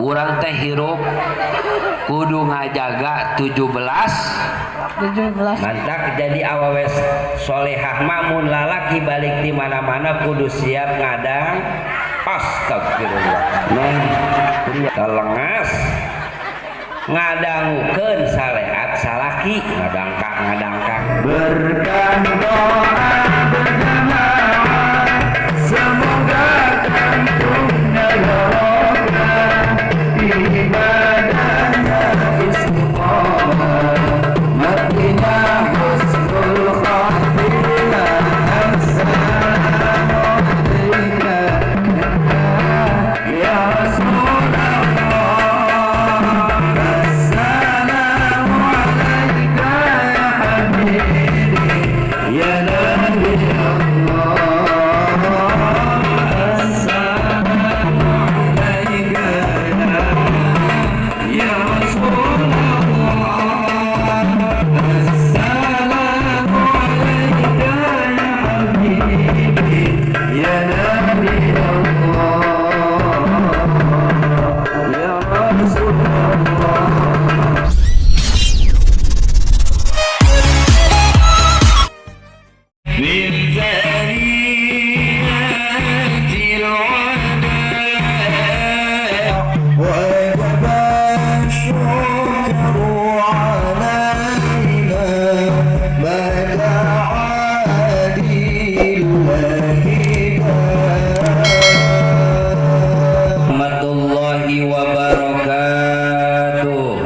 Urang teh hirup kudu ngajaga 17 17. Mantak jadi awewe solehah mamun lalaki balik di mana-mana kudu siap ngadang. Astagfirullah. Neng telengas ngadangukeun saleat salaki ngadangkak ngadangkak. Berkah doa berjamaah, semoga kampungnya barokah, ibadahnya istiqomah, matinya husnul khatimah. Assalamualaikum ya Rasulullah, assalamualaikum ya habibi, ya Nabi Allah, assalamualaikum ya Rasulullah, assalamualaikum ya habibi, ya Nabi Allah, ya Rasulullah. بالثنيات الوداع وجب الشكر علينا ما دعا لله داع. Warahmatullahi wabarakatuh.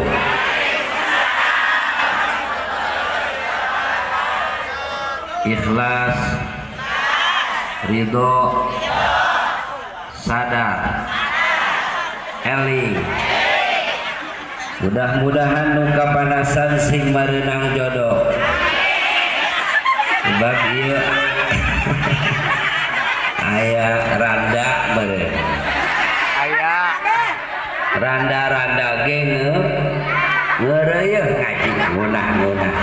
Ikhlas, ridho, sadar, eling. Mudah-mudahan nu kapanasan sing mareunang jodoh. Sebab ieu aya randa meureun. Randa-randa ge ngeureuyeung ngaji ngunah-ngunah.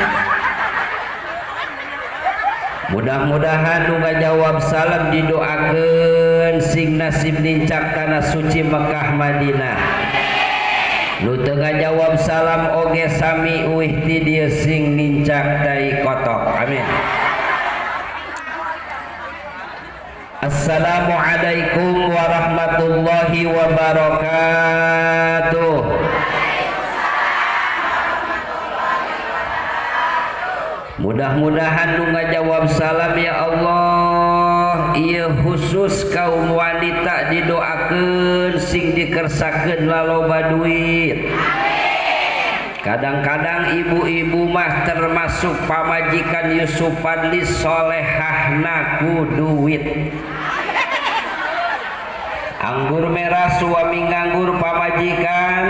Mudah-mudahan nu ngajawab salam didoakeun sing nasib nincak tanah suci Mekah Madinah. Nu teu ngajawab salam oge sami uih ti dieu sing nincak tai kotok. Amin. Assalamualaikum warahmatullahi wabarakatuh. Mudah-mudahan nu ngajawab salam ya Allah, ieu khusus kaum wanita didoakeun sing dikersakeun laloba duit. Kadang-kadang ibu-ibu mah termasuk pamajikan Yusuf Fadli solehahna ku duit. Anggur merah suami nganggur pamajikan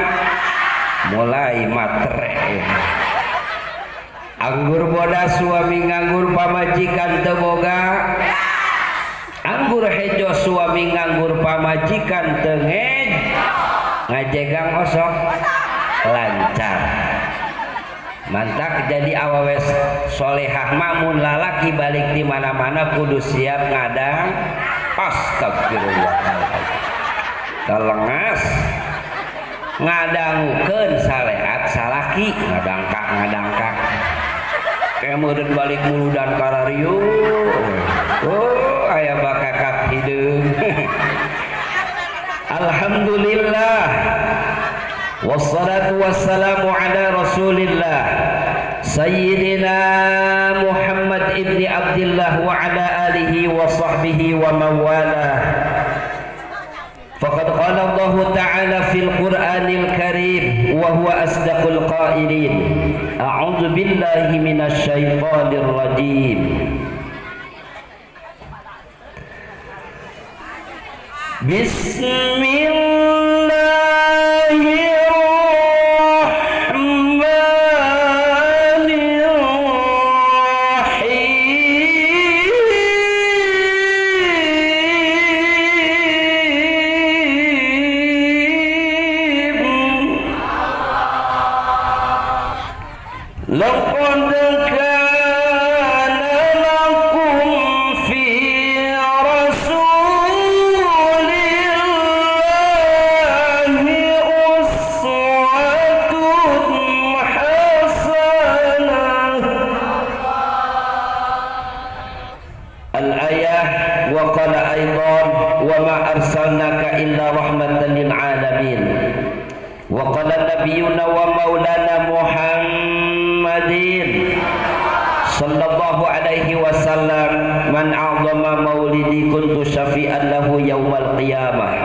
mulai matre. Anggur bodas suami nganggur pamajikan teu boga. Anggur hejo suami nganggur pamajikan teu ngej. Ngajegang osok lancar. Mantak jadi awewe solehah mamun lalaki balik di mana-mana kudu siap ngadang. Astagfirullah. Telengas ngadangukeun saleat salaki ngadangkak ngadangkak. Kayak meureun balik muludan kararieu. Oh, aya bakakak hideung. Alhamdulillah. Wassalatu wassalamu ala Rasulillah Sayyidina Muhammad ibni Abdillah wa ala alihi wa sahbihi wa mawala. Faqad qala Allah Ta'ala fil Qur'anil Karim wa huwa asdaqul qailin. A'udzu billahi minasy syaithanir rajim. Bismillahirrahmanirrahim. Laqad kana lakum fi Rasulillahi alamin. Wa qala nabiyuna wa maulana Muhammadin sallallahu alaihi wasallam, man a'zama maulidi kuntu syafi'an lahu yaumal qiyamah.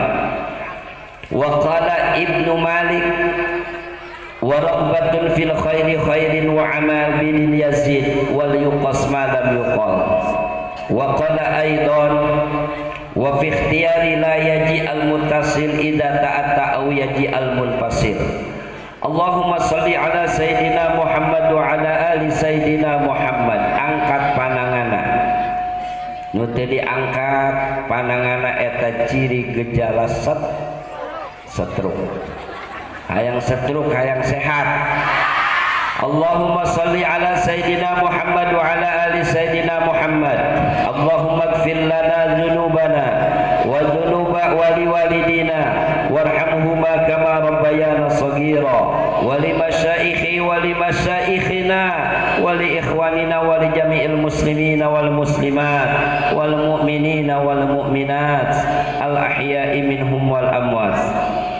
Wa qala Ibnu Malik, wa ragbatun fil khairi khairin wa amal bin yazid wal yuqas ma lam yuqal. Wa qala aidan, wa fi ikhtiyari la yaji al muttasil idza ta'atta au yaji al munfasil. Allahumma salli ala sayyidina Muhammad wa ala ali sayyidina Muhammad. Angkat panangana. Nu teu diangkat panangana eta ciri gejala stroke. Hayang stroke, hayang sehat. Allahumma salli ala sayyidina Muhammad wa ala ali sayyidina Muhammad. Allahumma ighfir lana dzunubana wa dzunuba wa liwalidina warhamhuma kama rabbayana shaghira, wa li masyaikhi wa li masyaikhina wa li ikhwanina wa li jami'il muslimina wal muslimat wal mu'minina wal mu'minat al ahya'i minhum wal amwat.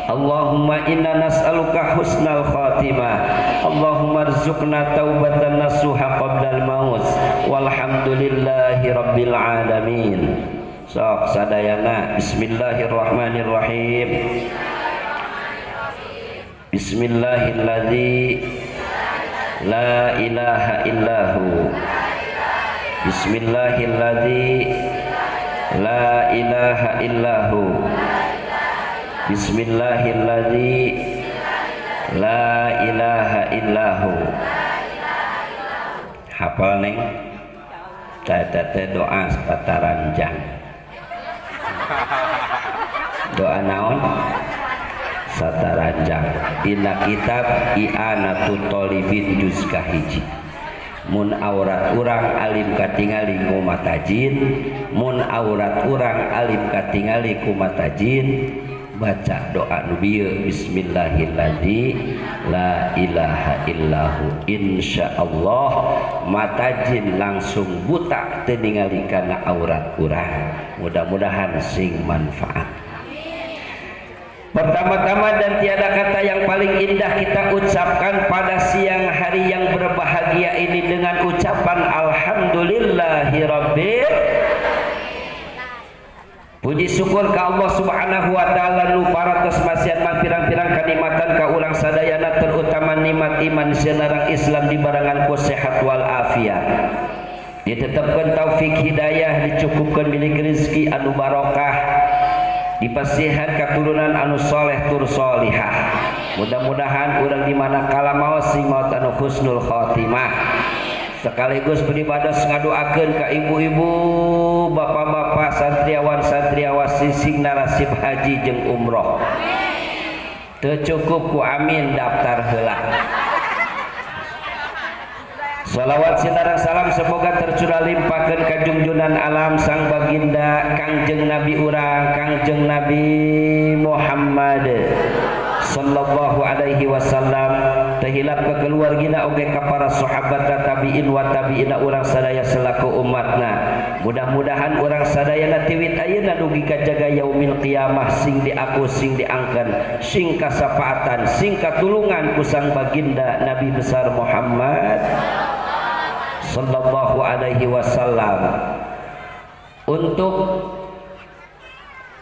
Allahumma inna nas'aluka husnal khatimah. Allahumma rzuqna taubatan nasuha qabdal maut. Walhamdulillahi rabbil alamin. Sok sadayana, bismillahirrahmanirrahim. Bismillahilladzi la ilaha illahu. Bismillahilladzi la ilaha illahu. Bismillahilladzi la ilaha illahu. Hafal, Neng? Tata teh doa sataranjang. Doa naon? Sataranjang. Dina kitab I'anatut Thalibin juz kahiji. Mun aurat urang alim katingali ku mata jin, mun aurat urang alim katingali ku mata jin, baca doa nu bieu, bismillahilladzi la ilaha illahu, insyaallah mata jin langsung buta teu ningali kana aurat urang. Mudah-mudahan sing manfaat. Pertama-tama dan tiada kata yang paling indah kita ucapkan pada siang hari yang berbahagia ini dengan ucapan alhamdulillahirabbil. Puji syukur ka Allah Subhanahu wa taala nu parantos masihan pirang-pirang kanikmatan ka urang sadayana, terutama nikmat iman sinareng Islam dibarengan ku sehat wal afiat. Ditetapkan taufik hidayah, dicukupkan milik rezeki anu barokah, dipasihan keturunan anu soleh tur solihah. Mudah-mudahan urang di mana kala maot sing maot anu husnul khotimah. Sekaligus beribadah ngadoakeun ka ibu-ibu, bapak-bapak, santriawan santriawati sing narasib haji jeung umroh. Teu cukup ku amin, daftar heula. Salawat sinareng salam semoga tercurah limpahkeun ka junjunan alam sang baginda Kangjeng Nabi urang, Kangjeng Nabi Muhammad sallallahu alaihi wasallam, teu hilap ke keluargina oge ka para sahabat, tabiin wa tabiina, urang sadaya selaku umatna. Mudah-mudahan urang sadayana tiwit ayeuna dugi ka jaga yaumil qiyamah sing diaku, sing diangkeun, sing kasapaatan, sing katulungan ku sang baginda Nabi besar Muhammad sallallahu alaihi wasallam. Untuk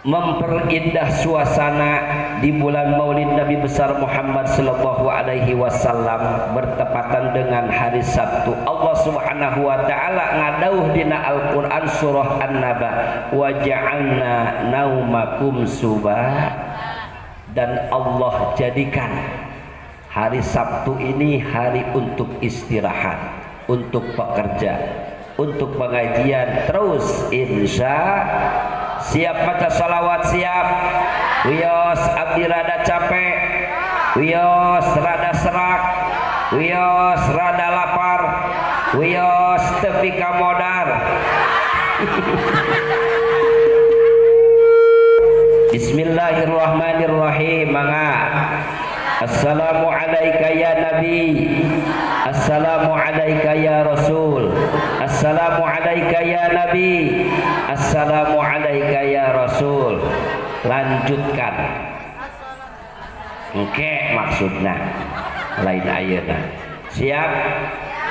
memperindah suasana di bulan Maulid Nabi besar Muhammad sallallahu alaihi wasallam bertepatan dengan hari Sabtu, Allah Subhanahu wa taala ngadauh dina Al-Qur'an surah An-Naba, wa ja'alna naumakum suba, dan Allah jadikan hari Sabtu ini hari untuk istirahat, untuk bekerja, untuk pengajian terus, insya. Siap baca salawat? Siap. Wios abdi rada capek, wios rada serak, wios rada lapar, wios tepi ka modar. Bismillahirrahmanirrahim. Mangga. Assalamu alayka ya Nabi, Assalamu alayka ya Rasul, Assalamu alayka ya Nabi, Assalamu alayka ya Rasul. Lanjutkan. Engke maksudna lain ayeuna. Siap?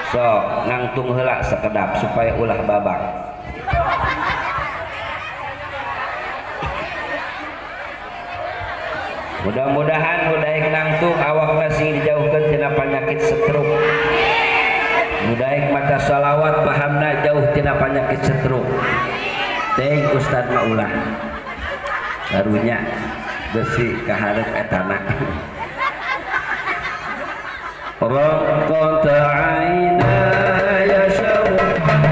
Sok nangtung heula sekedap supaya ulah babak. Mudah-mudahan nu daek nangtung awakna sing dijauhkeun tina penyakit stroke. Nu daek maca shalawat pahamna jauh tina penyakit stroke. Teuing ustad mah ulah. Karunya besi kaharep etana. Raqata aina ya syauqan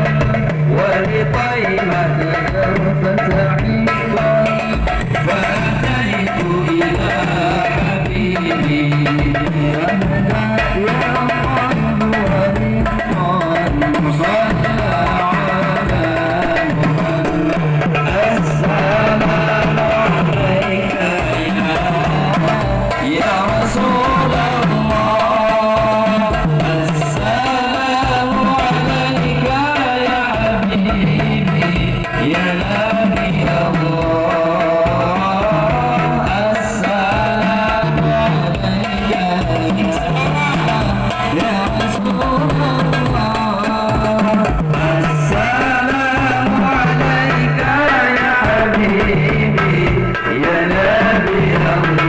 wa li taimati tarfata فأتيت إلى حبيبي فهدى يا قلب ورفقا صلى على محمد. السلام عليك يا رسول الله، السلام عليك يا حبيبي يا نبي الله، السلام عليك يا رسول الله، السلام عليك يا حبيبي يا نبي الله،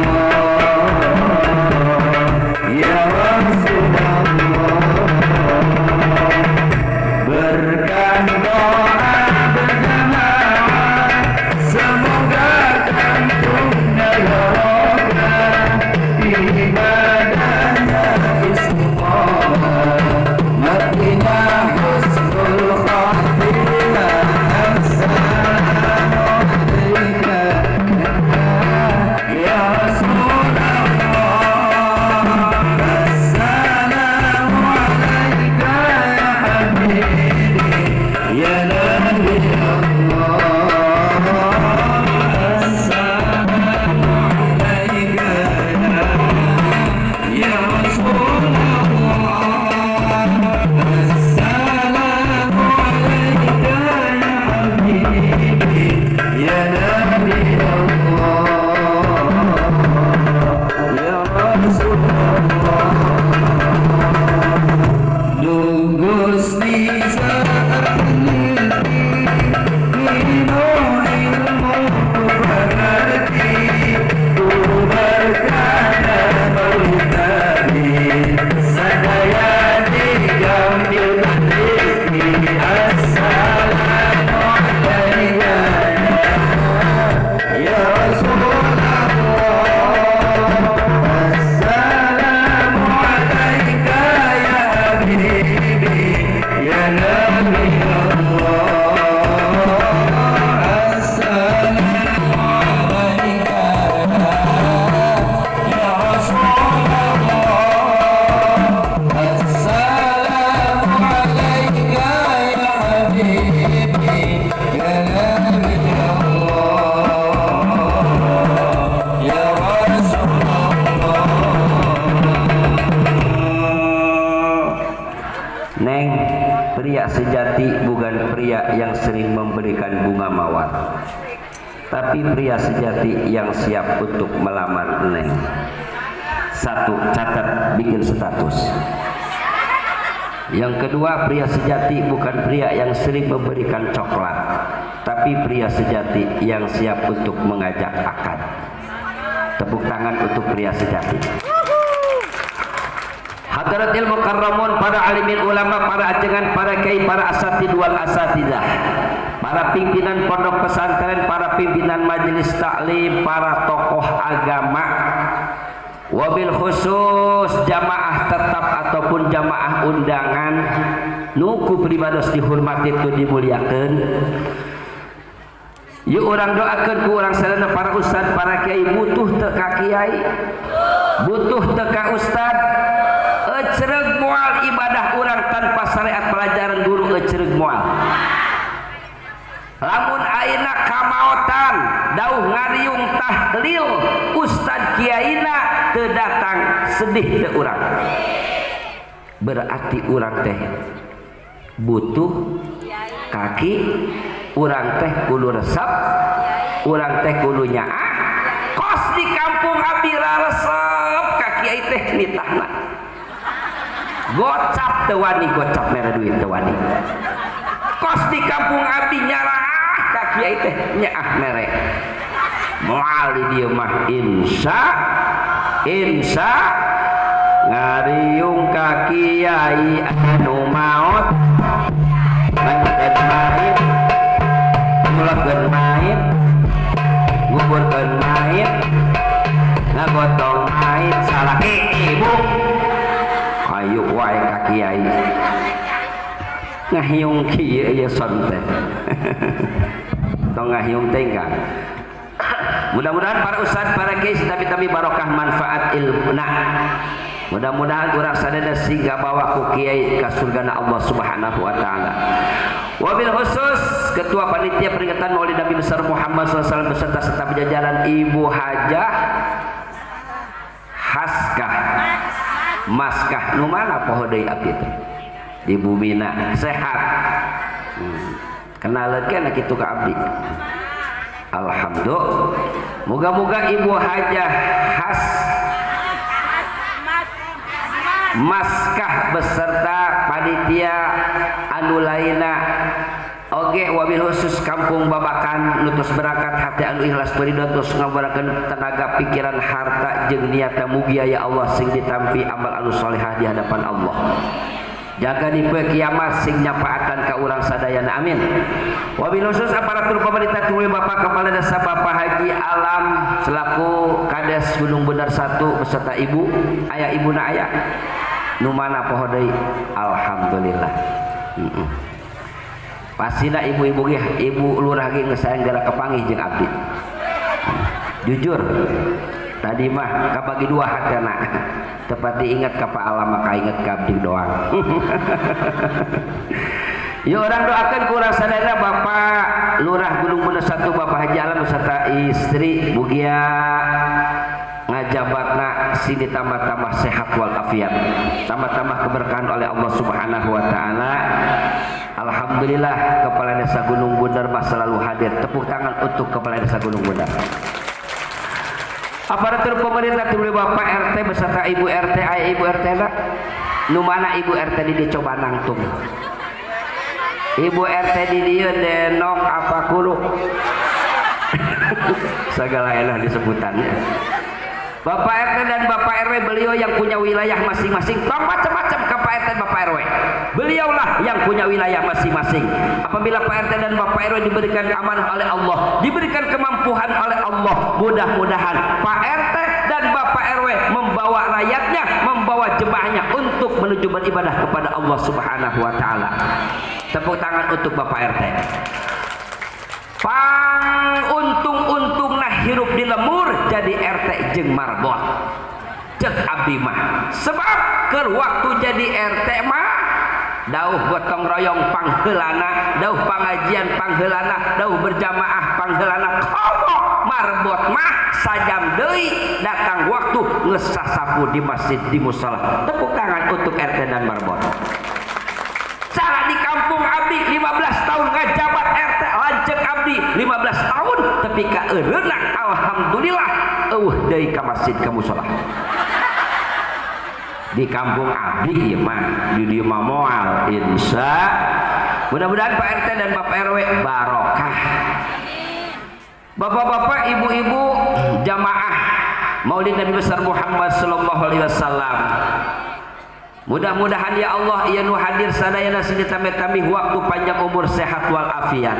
يا رسول الله. Berkah doa berjamaah, semoga kampungnya barokah, ibadahnya istiqomah, matinya husnul khatimah. Assalamu alayka ya Rasulullah, assalamu alayka ya habibi ya Nabi Allah, assalamu alayka ya Rasulullah, assalamu alayka ya habibi ya Nabi Allah, ya Rasulullah. Duh Gusti saat dino ilmu ku mengerti, ku berkata maulid Nabi, sadaya digambil rezeki. Assalamu alayka ya Rasulullah, assalamu alayka ya habibi ya Nabi Allah, assalamu alayka ya Rasulullah, assalamu alayka ya habibi ya Nabi Allah, ya Rasulullah. Neng, pria sejati bukan pria yang sering memberikan bunga mawar, tapi pria sejati yang siap untuk melamar Neng. Satu, catat, bikin status. Yang kedua, pria sejati bukan pria yang sering memberikan coklat, tapi pria sejati yang siap untuk mengajak akad. Tepuk tangan untuk pria sejati. Hadratil mukarramun, para alimin ulama, para ajengan, para kiai, para asatid wal asatidah, para pimpinan pondok pesantren, para pimpinan majelis taklim, para tokoh agama, wabil khusus jamaah tetap ataupun jamaah undangan, nu ku pribados dihormati tu dimuliakeun. Yuk urang doakeun ku urang sadayana para ustad, para kiai, butuh teu ka kiai, butuh teu ka ustad. Ecreg moal ibadah urang tanpa syariat pelajaran guru, ecreg moal. Lamun ayeuna kamaotan dauh ngariung tahlil, ustad kiaina teu datang, sedih teu urang? Berarti urang teh butuh kaki, urang teh kudu resep, urang teh kudu nyaah. Kos di kampung abdi resep. teh nitahna gocap teu wani, gocap mere duit teu wani. Kos di kampung abdi nyarah ka kiai teh, nyaah mere. Moal di dieu mah, insya insya ngariung ka kiai anu maot, manten mait, ngulahkeun mait, nguburkeun mait, ngagotong mait, salaki ibu ayo wae ka kiai ngahiung kieu ieu son teh. Tong ngahiung teh. Mudah-mudahan para ustad, para kiai, tapi barokah manfaat ilmuna. Mudah-mudahan urang sadaya sing kabawa ku kiai ka surgana Allah Subhanahu wa taala. Wabil khusus Ketua Panitia Peringatan Maulid Nabi Besar Muhammad SAW beserta staf jajaran, Ibu Hajah Haskah Maskah, nu mana poho deui abdi teh, di bumina sehat. Kenalan kan kitu ka abdi. Alhamdulillah. Moga-moga Ibu Hajah Has Maskah beserta panitia anu lainna oge, wabil khusus kampung Babakan nu tos berangkat, hati anu ikhlas ridho, terus ngabarakeun tenaga, pikiran, harta jeung niatna, mugia ya Allah sing ditampi amal anu solehah di hadapan Allah, jaga di poe kiamat sing nyapaatan ka urang sadayana, amin. Wabil khusus aparatur pemerintah, tuluy Bapak Kepala Desa, Bapak Haji Alam selaku Kades Gunung Benar 1 beserta ibu, ayah, ibu na ayah nu mana poho deui. Alhamdulillah. Pastina ibu-ibu ge, ibu lurah ge geus sayang gara kepanggih jeung abdi. Jujur tadi mah kabagi dua hatena, tepat diingat ka Pak Alam maka ingat ka abdi doang. Ya, urang doakan ku urang sadayana Bapak Lurah Gunung Bener 1, Bapak Haji Alam beserta istri, mugia ngajabatna sing ditambah-tambah sehat walafiat, tambah-tambah keberkahan oleh Allah Subhanahu wa taala. Alhamdulillah, Kepala Desa Gunung Bundar mah selalu hadir. Tepuk tangan untuk Kepala Desa Gunung Bundar. Aparatur pemerintah, tuluy Bapak RT beserta Ibu RT, aya Ibu RT na? Nu mana Ibu RT di dieu, coba nangtung. Ibu RT di dieu denok apa kuluk? Segala enak disebutannya. Bapak RT dan Bapak RW, beliau yang punya wilayah masing-masing. Tong macam-macam ke Pak RT dan Bapak RW. Beliaulah yang punya wilayah masing-masing. Apabila Pak RT dan Bapak RW diberikan amanah oleh Allah, diberikan kemampuan oleh Allah, mudah-mudahan Pak RT dan Bapak RW membawa rakyatnya, membawa jemaahnya untuk menuju beribadah kepada Allah Subhanahu wa taala. Tepuk tangan untuk Bapak RT. Pang untung-untung nah hirup di lemur jadi RT jeung marbot, cek abdi mah, sebab keur waktu jadi RT mah dauh gotong royong pangheulana, dauh pangajian pangheulana, dauh berjamaah pangheulana. Komo marbot mah sajam deui datang waktu geus sasapu di masjid, di musola. Tepuk tangan untuk RT dan marbot. Cara di kampung abdi 15 tahun ngajabat RT, lanceuk abdi 15 tahun tapi ka eureunang, alhamdulillah eueuh deui ka masjid, ka musola di kampung abdi ieu mah. Di dieu mah moal, insya. Mudah-mudahan Pak RT dan Bapak RW barokah. Bapak-bapak, ibu-ibu, jamaah Maulid Nabi besar Muhammad sallallahu alaihi wasallam, mudah-mudahan ya Allah ia nu hadir sadayana sing ditambih waktu, panjang umur, sehat walafiat,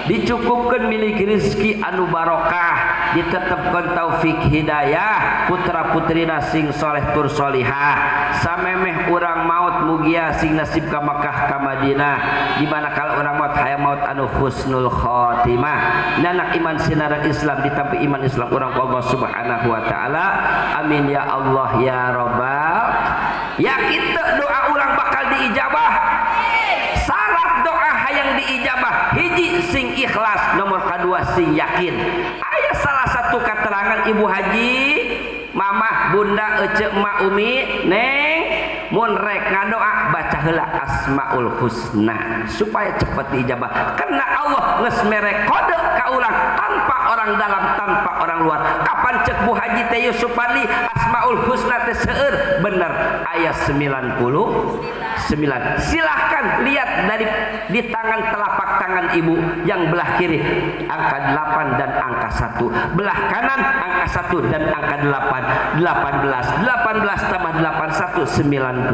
dicukupkan milik rezeki anu barokah, ditetapkan taufik hidayah, putra putrina sing soleh tur solihah, samemeh urang maut mugia sing nasib ka Makkah, ka Madinah, di mana kalau urang maut hayang maut anu husnul khotimah, nanak iman sinaran Islam, ditampi iman Islam urang ku Allah Subhanahu wa taala. Amin ya Allah ya Rabbal. Yakin teu doa urang bakal diijabah? Syarat doa hayang diijabah, hiji sing ikhlas, nomor kedua sing yakin. Aya salah satu keterangan, Ibu Haji, Mamah, Bunda, Ece, Emak, Umi, Neng, mun rek ngadoa baca heula Asmaul Husna supaya cepat diijabah karena Allah. Allah geus mere kode ka urang tanpa orang dalam, tanpa orang luar. Kapan cek Bu Haji teh Yusuf Ali Asmaul Husna teh seueur bener aya 99. Silahkan lihat dari di tangan telapak tangan ibu yang belah kiri angka 8 dan angka 1, belah kanan angka 1 dan angka 8, 18, 18 tambah 81 90.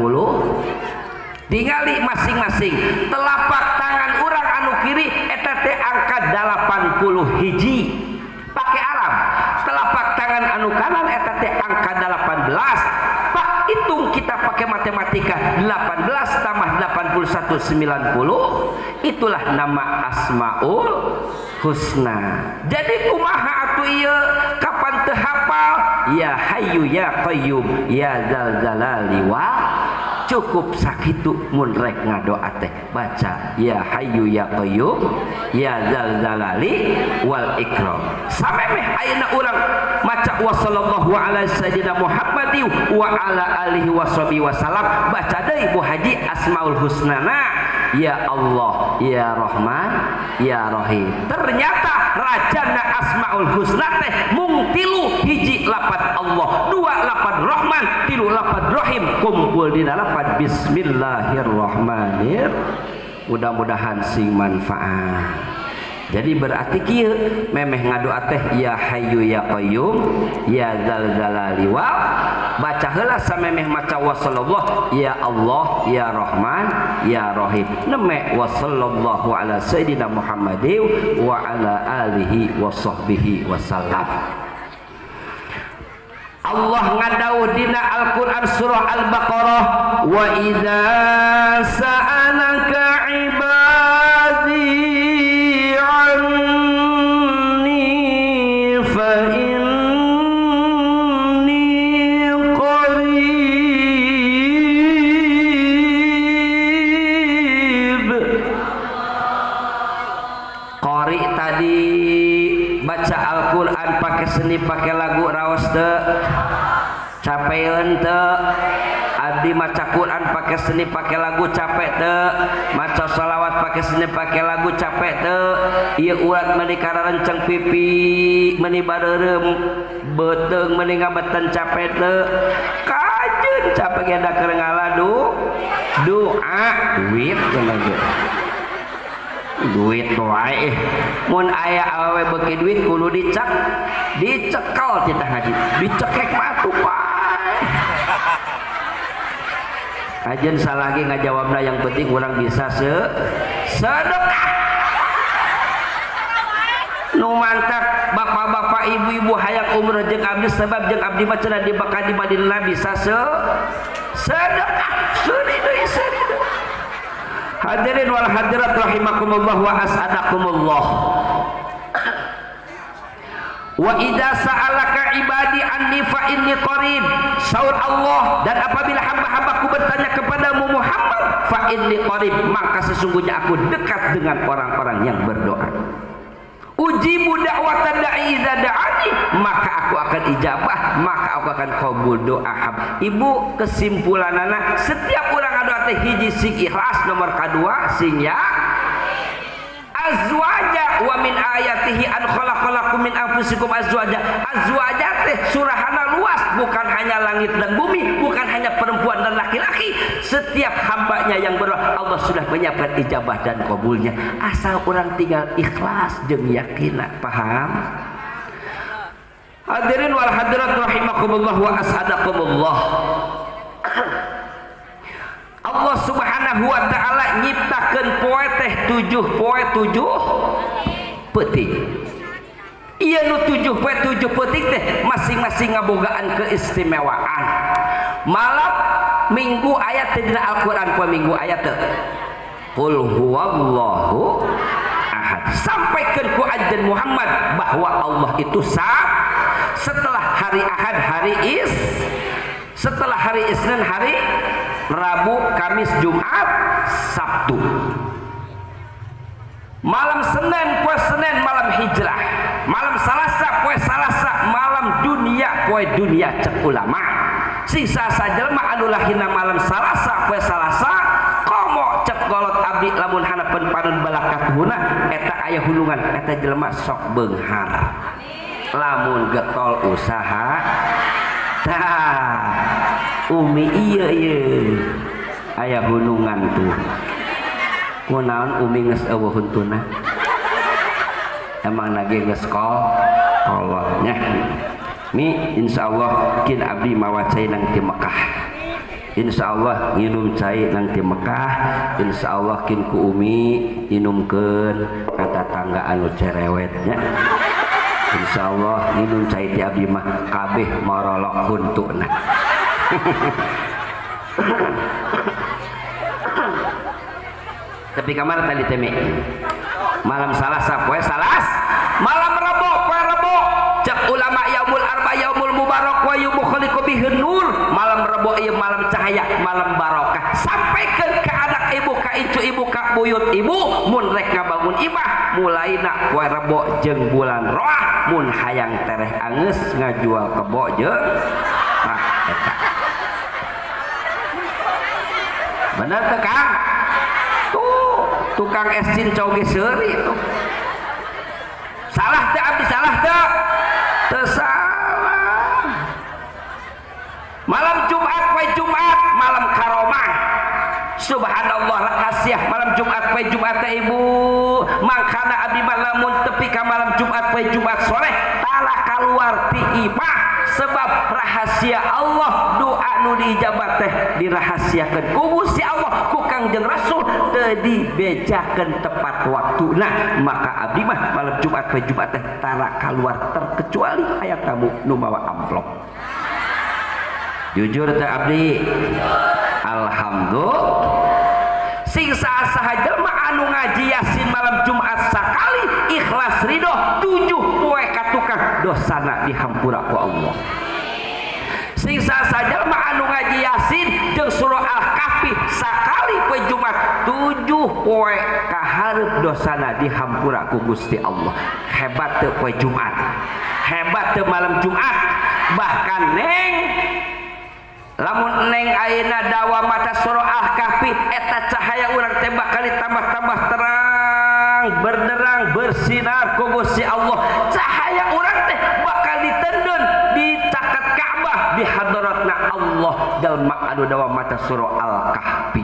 Tingali masing-masing telapak tangan urang anu kiri eta teh angka 80 hiji pakai Arab, telapak tangan anu kanan eta teh angka 18. Pak, hitung kita pakai matematika, 18 tambah 81 90, itulah nama Asmaul Husna. Jadi kumaha atuh ieu kapan teu hafal ya Hayyu ya Qayyum ya Dzal Jalali wa, cukup sakitu mun rek ngadoa teh baca ya Hayyu ya Qayyum ya Dzal Jalali wal Ikram. Samemeh ayeuna urang maca wa sallallahu ala sayyidina Muhammadin wa ala alihi washabihi wasallam, baca deui Bu Haji Asmaul Husnana ya Allah ya Rahman ya Rahim. Ternyata rajana Asmaul Husna teh mung tilu, hiji lapat Allah, dua lapat Rahman, tilu lapat Rahim, kumpul dina lapat Bismillahirrahmanir. Mudah-mudahan sing manfaat. Jadi berarti kieu memeh ngadoa teh ya Hayyu ya Qayyum ya Dzal Jalali wal, baca heula samemeh maca wa sallallahu ya Allah ya Rahman ya Rahim, neme wa sallallahu ala sayyidina Muhammadin wa ala alihi wa sahbihi wasallam. Allah ngadawuh dina Al-Qur'an surah Al-Baqarah, wa idza sa'alaka ibadi anni fa inni qarib. Qari tadi baca Al-Qur'an pakai seni, pakai lagu, raos teu? Capeun teu? Abdi maca Quran pakai seni, pakai lagu, capek teu? Maca sholawat pakai seni, pakai lagu, capek teu? Ieu urat meuni kararenceng pipi, meuni bareureum beuteung, meuni ngabeten, capek teu? Kajeun capek ge da keur ngaladu doa duit cenah ge. Duit wae mun aya awewe beuki duit kudu dicek, dicekel titah ngaji, dicekek mah atuh pae. Ajen salah ge ngajawabna, yang penting urang bisa sedekah. Nu mantak bapak-bapak ibu-ibu hayang umroh jeung abdi, sebab jeung abdi mah cenah di Mekah di Madinah bisa sedekah. Seuri deui, seuri deui. Hadirin wal hadirat rahimakumullah wa as'adakumullah. Wa idza sa'alaka ibadi anni fa inni qarib. Saur Allah, dan apabila hamba-hambaku bertanya kepadamu Muhammad, fa inni qarib, maka sesungguhnya aku dekat dengan orang-orang yang berdoa. Ujibu da'wata da'i idza da'ani, maka aku akan ijabah, maka aku akan kabul doa hamba. Ibu, kesimpulanana setiap orang ngadoa teh hiji sing ikhlas, nomor kadua sing ya azwaja, wa min ayatihi an khalaqalakum min anfusikum azwaja. Azwaja teh surahana luas, bukan hanya langit dan bumi, bukan hanya perempuan dan laki-laki. Setiap hambanya yang berdoa, Allah sudah menyiapkan ijabah dan kabulnya, asal orang tinggal ikhlas jeung yakin. Paham? Hadirin wal hadirat rahimakumullah wa as'adakumullah. Allah Subhanahu wa taala nyiptakeun poe teh 7 poe 7 peuting. Ieu nu 7 poe 7 peuting teh masing-masing ngabogaan keistimewaan. Malam Minggu ayat teh dina Al-Qur'an, poe Minggu ayat teh Qul huwallahu ahad. Sampaikan ku anjeun Muhammad bahwa Allah itu sah. Setelah hari Ahad hari Is, setelah hari Isnin hari Rabu, Kamis, Jumat, Sabtu. Malam Senin poe Senin malam hijrah. Malam Salasa poe Salasa malam dunia, poe dunia cek ulama. Sisa sajelma anu lahirna malam Salasa poe Salasa komo cek Cek kolot abdi lamun hanapeun panon balakatuhuna eta aya hulungan eta jelema sok beunghar. Lamun getol usaha tah umi ieu ieu aya hulungan tuh. Kunaon umi geus eueuh huntuna? Emang lagi geus kolotnya. Mi insyaallah kin abdi mawa cai nang ti Mekah. Insyaallah nginum cai nang ti Mekah, insyaallah kin ku umi inumkeun ka tatangga anu cerewet nya. Insyaallah nginum cai ti abdi mah kabeh marolok huntuna. Tapi kamar tadi teh mi. Malam Salasa poe Salas, malam Rebo poe Rebo. Cek ulama yaumul arba yaumul mubarak wa yaumul khaliqu bihi nur. Malam Rebo ieu malam cahaya, malam barokah. Sampaikan ke anak ibu, ka incu ibu, ka buyut ibu, mun rek ngabangun imah mulaina poe Rebo jeung bulan Roah, mun hayang tereh angeus ngajual kebo jeung tah eta. Bener teu Kang? Tuh, tukang es cincau ge seuri tuh. Salah teu abdi, salah teu? Teu salah. Malam Jumat poe Jumat, malam karomah. Subhanallah rahasia malam Jumat poe Jumat teh ibu. Mangkana abdi mah lamun tepi ka malam Jumat poe Jumat sore tara kaluar ti imah sebab rahasia Allah doa nu diijabat teh dirahasiakeun ku Gusti Allah ku Kangjeng Rasul teu dibejakeun tepat waktuna. Maka abdi mah malam Jumat poe Jumat teh tara kaluar terkecuali aya tamu nu mawa amplop. Jujur teh abdi. Alhamdulillah. Sing saha jelema anu ngaji Yasin malam Jumat sakali ikhlas ridho 7 poe ka tukang dosana dihampura ku Allah. Sing saha jelema anu ngaji Yasin jeung surah Al-Kahfi sakali poe Jumat 7 poe kahareup dosana dihampura ku Gusti Allah. Hebat teu poe Jumat, hebat teu malam Jumat. Bahkan neng lamun neng ayeuna dawa mata surah Al-Kahfi eta cahaya urang teh bakal ditambah-tambah terang berderang bersinar ku Gusti Allah. Cahaya urang teh bakal ditendun di caket Ka'bah di hadratna Allah jalma anu dawa mata surah Al-Kahfi.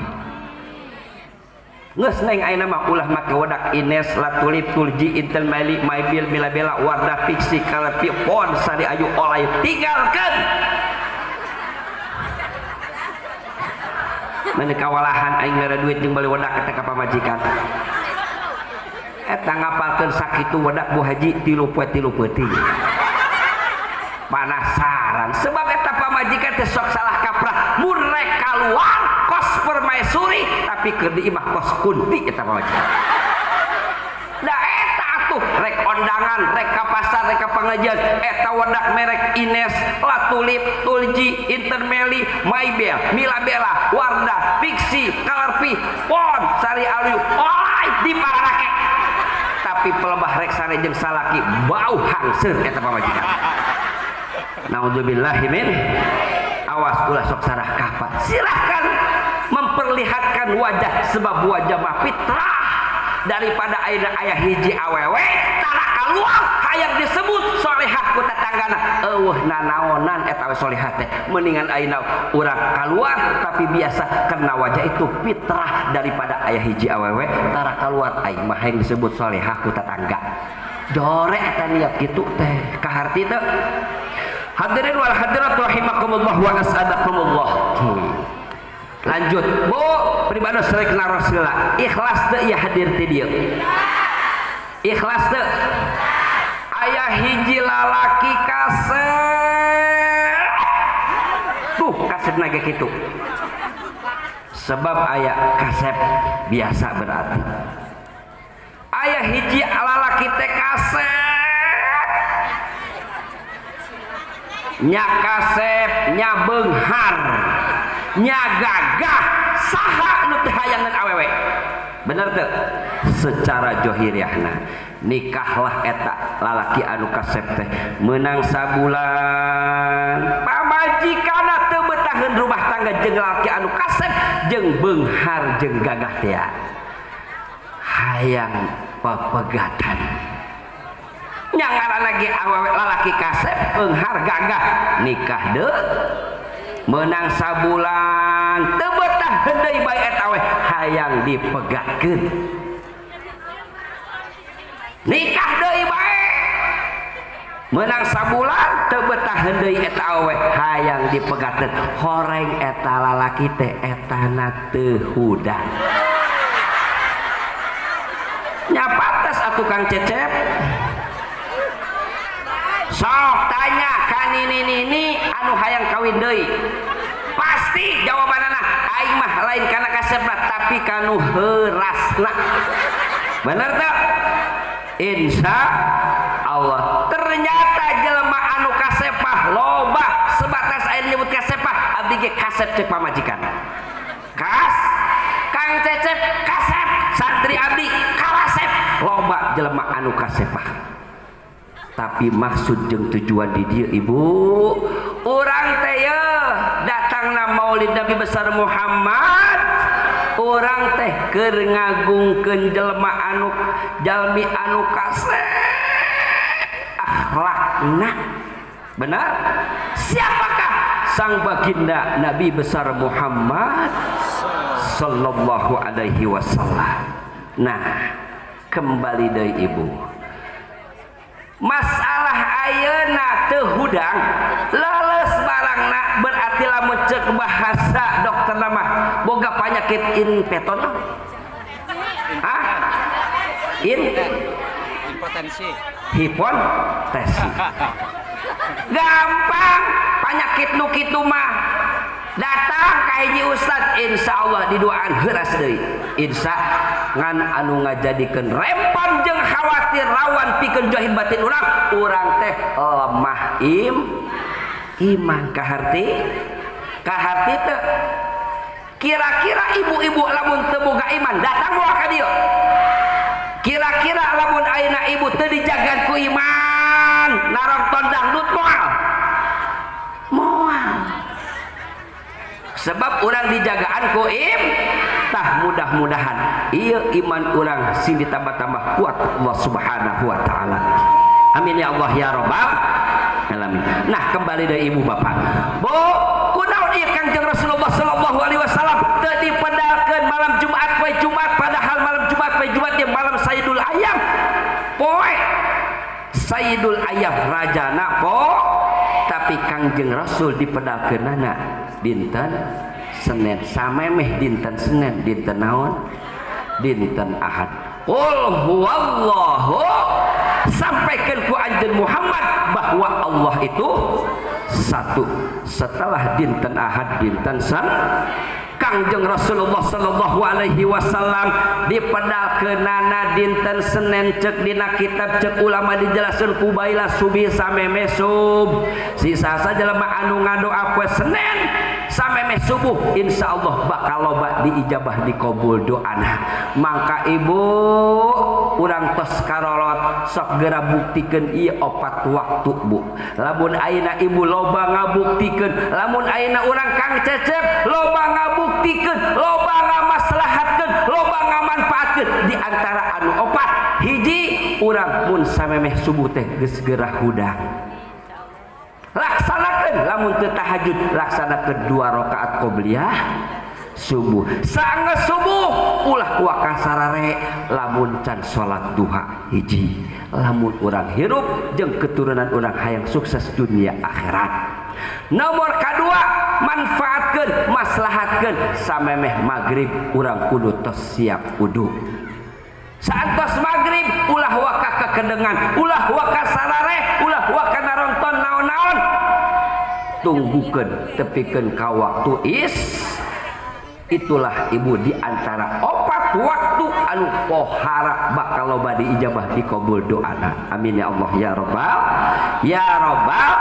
Geus neng ayeuna mah ulah make wedak Ines Latulip Tulji Intel Mali Maibil Milabela Wardah Pixi Kalepi Pon Sari Ayu Olay tinggalkeun. Mana kawalahan aing mere duit jeung bali wedak eta ka pamajikan. Eta ngapalkeun sakitu wedak Bu Haji 3 poe 3 peuting. Panasaran sebab eta pamajikan teh sok salah kaprah mun rek kaluar kos permaisuri tapi keur di imah kos kunti eta pamajikan. Da eta atuh rek ondangan, rek ka pasar, rek ka pangajian eta wedak merek Ines, Latulip, Tulji, Intermeli, Maibel, Milabela, Wardah, Pixi, Kalerpi, Pon, Sari Aliu, olay di pararake. Tapi pelebah rek sare jeung salaki bau hangseur eta pamajikan. Naudzubillahi min. Awas ulah sok sarah kapat. Silahkan memperlihatkan wajah sebab wajah mah fitrah. Daripada ayeuna aya hiji awewe tara kaluar hayang disebut solehah ku tatanggana eueuh nanaonan eta we solehah teh. Mendingan ayeuna urang kaluar tapi biasa karena wajah itu fitrah daripada aya hiji awewe tara kaluar aing mah hayang disebut solehah ku tatangga. Dore eta niat kitu teh kaharti teu. Hadirin wal hadirat rahimakumullah wa as'adakumullah. Lanjut Bu pribadi srek narosila ikhlas teu ieu hadir ti dieu. Ikhlas teu? Aya hiji lalaki kasep. Tuh kasepna ge kitu. Sebab aya kasep biasa berarti. Aya hiji lalaki teh kasep. Nya kasep, nya beunghar, nya gagah, saha nu teu hayangeun awewe. Bener teu? Secara johiriahna nikahlah eta lalaki anu kasep teh meunang sabulan pamajikanna teu betaheun rumah tangga jeung lalaki anu kasep jeung beunghar jeung gagah teh hayang pepegatan. Nya ngaranna ge awewe lalaki kasep beunghar gagah nikah deui menang sabulan teu betah deui bae eta we hayang dipegatkeun. Nikah deui bae menang sabulan teu betah deui eta awewe hayang dipegatkeun. Horeng eta lalaki teh etana teu hudang. Nya pantes atuh Kang Cecep. Sok tanya ka nini-nini anu hayang kawin deui. Pasti jawabanana aing mah lain kana kasepna tapi kanu heurasna. Bener teu? Insya Allah. Ternyata jelema anu kasepah loba sebatas aya nyebut kasepah abdi ge kasep cek pamajikan. Kas Kang Cecep kasep, santri abdi kalasep, loba jelema anu kasepah. Tapi maksud jeung tujuan di dieu ibu, urang teh yeuh datangna Maulid Nabi besar Muhammad, urang teh keur ngagungkeun jelema anu jalmi anu kasep akhlakna. Benar? Siapakah sang baginda Nabi besar Muhammad sallallahu alaihi wasallam? Nah, kembali deui ibu. Masalah ayeuna teu hudang leles barangna berarti lamun ceuk bahasa dokter mah boga penyakit inpeton. Hah? Impotensi. Hipotensi. Gampang penyakit nu kitu mah datang ka hiji ustad insyaallah didoaan heuras deui. Insya ngan anu ngajadikeun rempon jeung khawatir rawan pikeun jahil batin urang, urang teh lemah iman kaharti. Kaharti teu? Kira-kira ibu-ibu lamun teu boga iman datang moal ka dieu? Kira-kira lamun ayeuna ibu teu dijagan ku iman narongton dangdut moal? Moal. Sebab urang dijagaan ku im tah mudah-mudahan ieu iman urang sing ditambah-tambah kuat Allah Subhanahu wa taala. Amin ya Allah ya rabbal alamin. Nah, kembali dari ibu bapak. Bu, kunaon ieu Kangjeng Rasulullah sallallahu alaihi wasallam teu dipedalkeun malam Jumat poe Jumat, padahal malam Jumat poe Jumat ieu malam Sayyidul Ayyam. Poe Sayyidul Ayyam rajana po, tapi Kangjeng Rasul dipedalkeunana dinten Senin samemeh dinten Senin dinten naon? Dinten Ahad. Qul huwallahu, sampaikan ku anjeun Muhammad bahwa Allah itu satu. Setelah dinten Ahad dinten Senin Kangjeng Rasulullah sallallahu alaihi wasallam dipedalkeunana dinten Senin cek dina kitab cek ulama dijelaskeun kubaila subuh samemeh sub. Sisa jelema anu ngadoa poe Senin samemeh subuh insyaallah bakal loba diijabah dikabul doana. Mangka ibu urang tos karolot sok geura buktikeun ieu opat waktu bu. Lamun ayeuna ibu loba ngabuktikeun, lamun ayeuna urang Kang Cecep loba ngabuktikeun, loba ngamaslahatkeun, loba ngamanfaatkeun di antara anu opat. Hiji, urang mun samemeh subuh teh geus geura hudang. Laksanakeun lamun teu tahajud laksanakeun 2 rakaat qobliyah subuh. Saenggeus subuh ulah waka sarare lamun can salat duha. Hiji, lamun urang hirup jeung keturunan urang hayang sukses dunia akhirat. Nomor kadua, manfaatkeun maslahatkeun samemeh magrib urang kudu tos siap wudu. Saentos magrib ulah waka kekedengan, ulah waka sarare, ulah waka naronton naon-naon. Tunggukeun tepikeun ka waktu is. Itulah ibu di antara opat waktu anu pohara bakal loba diijabah dikabul doana. Amin ya Allah ya rabbal ya rabbal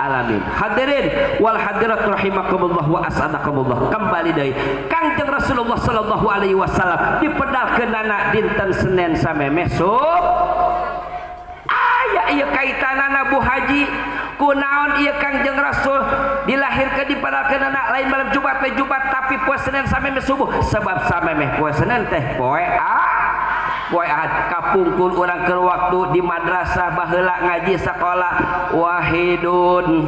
alamin. Hadirin wal hadirat rahimakumullah wa as'adakumullah. Kembali deui Kangjeng Rasulullah sallallahu alaihi wasallam dipedalkeunana dinten Senin samemeh sub. Aya ieu kaitanana Bu Haji, Kunaon ieu Kangjeng Rasul dilahirkeun dipadalkeunana lain malam Jumat we Jumat, tapi poe Senin samemeh subuh, sebab samemeh poe Senin teh poe A poe Ahad. Kapungkur urang keur waktu di madrasah baheula ngaji sakola, wahidun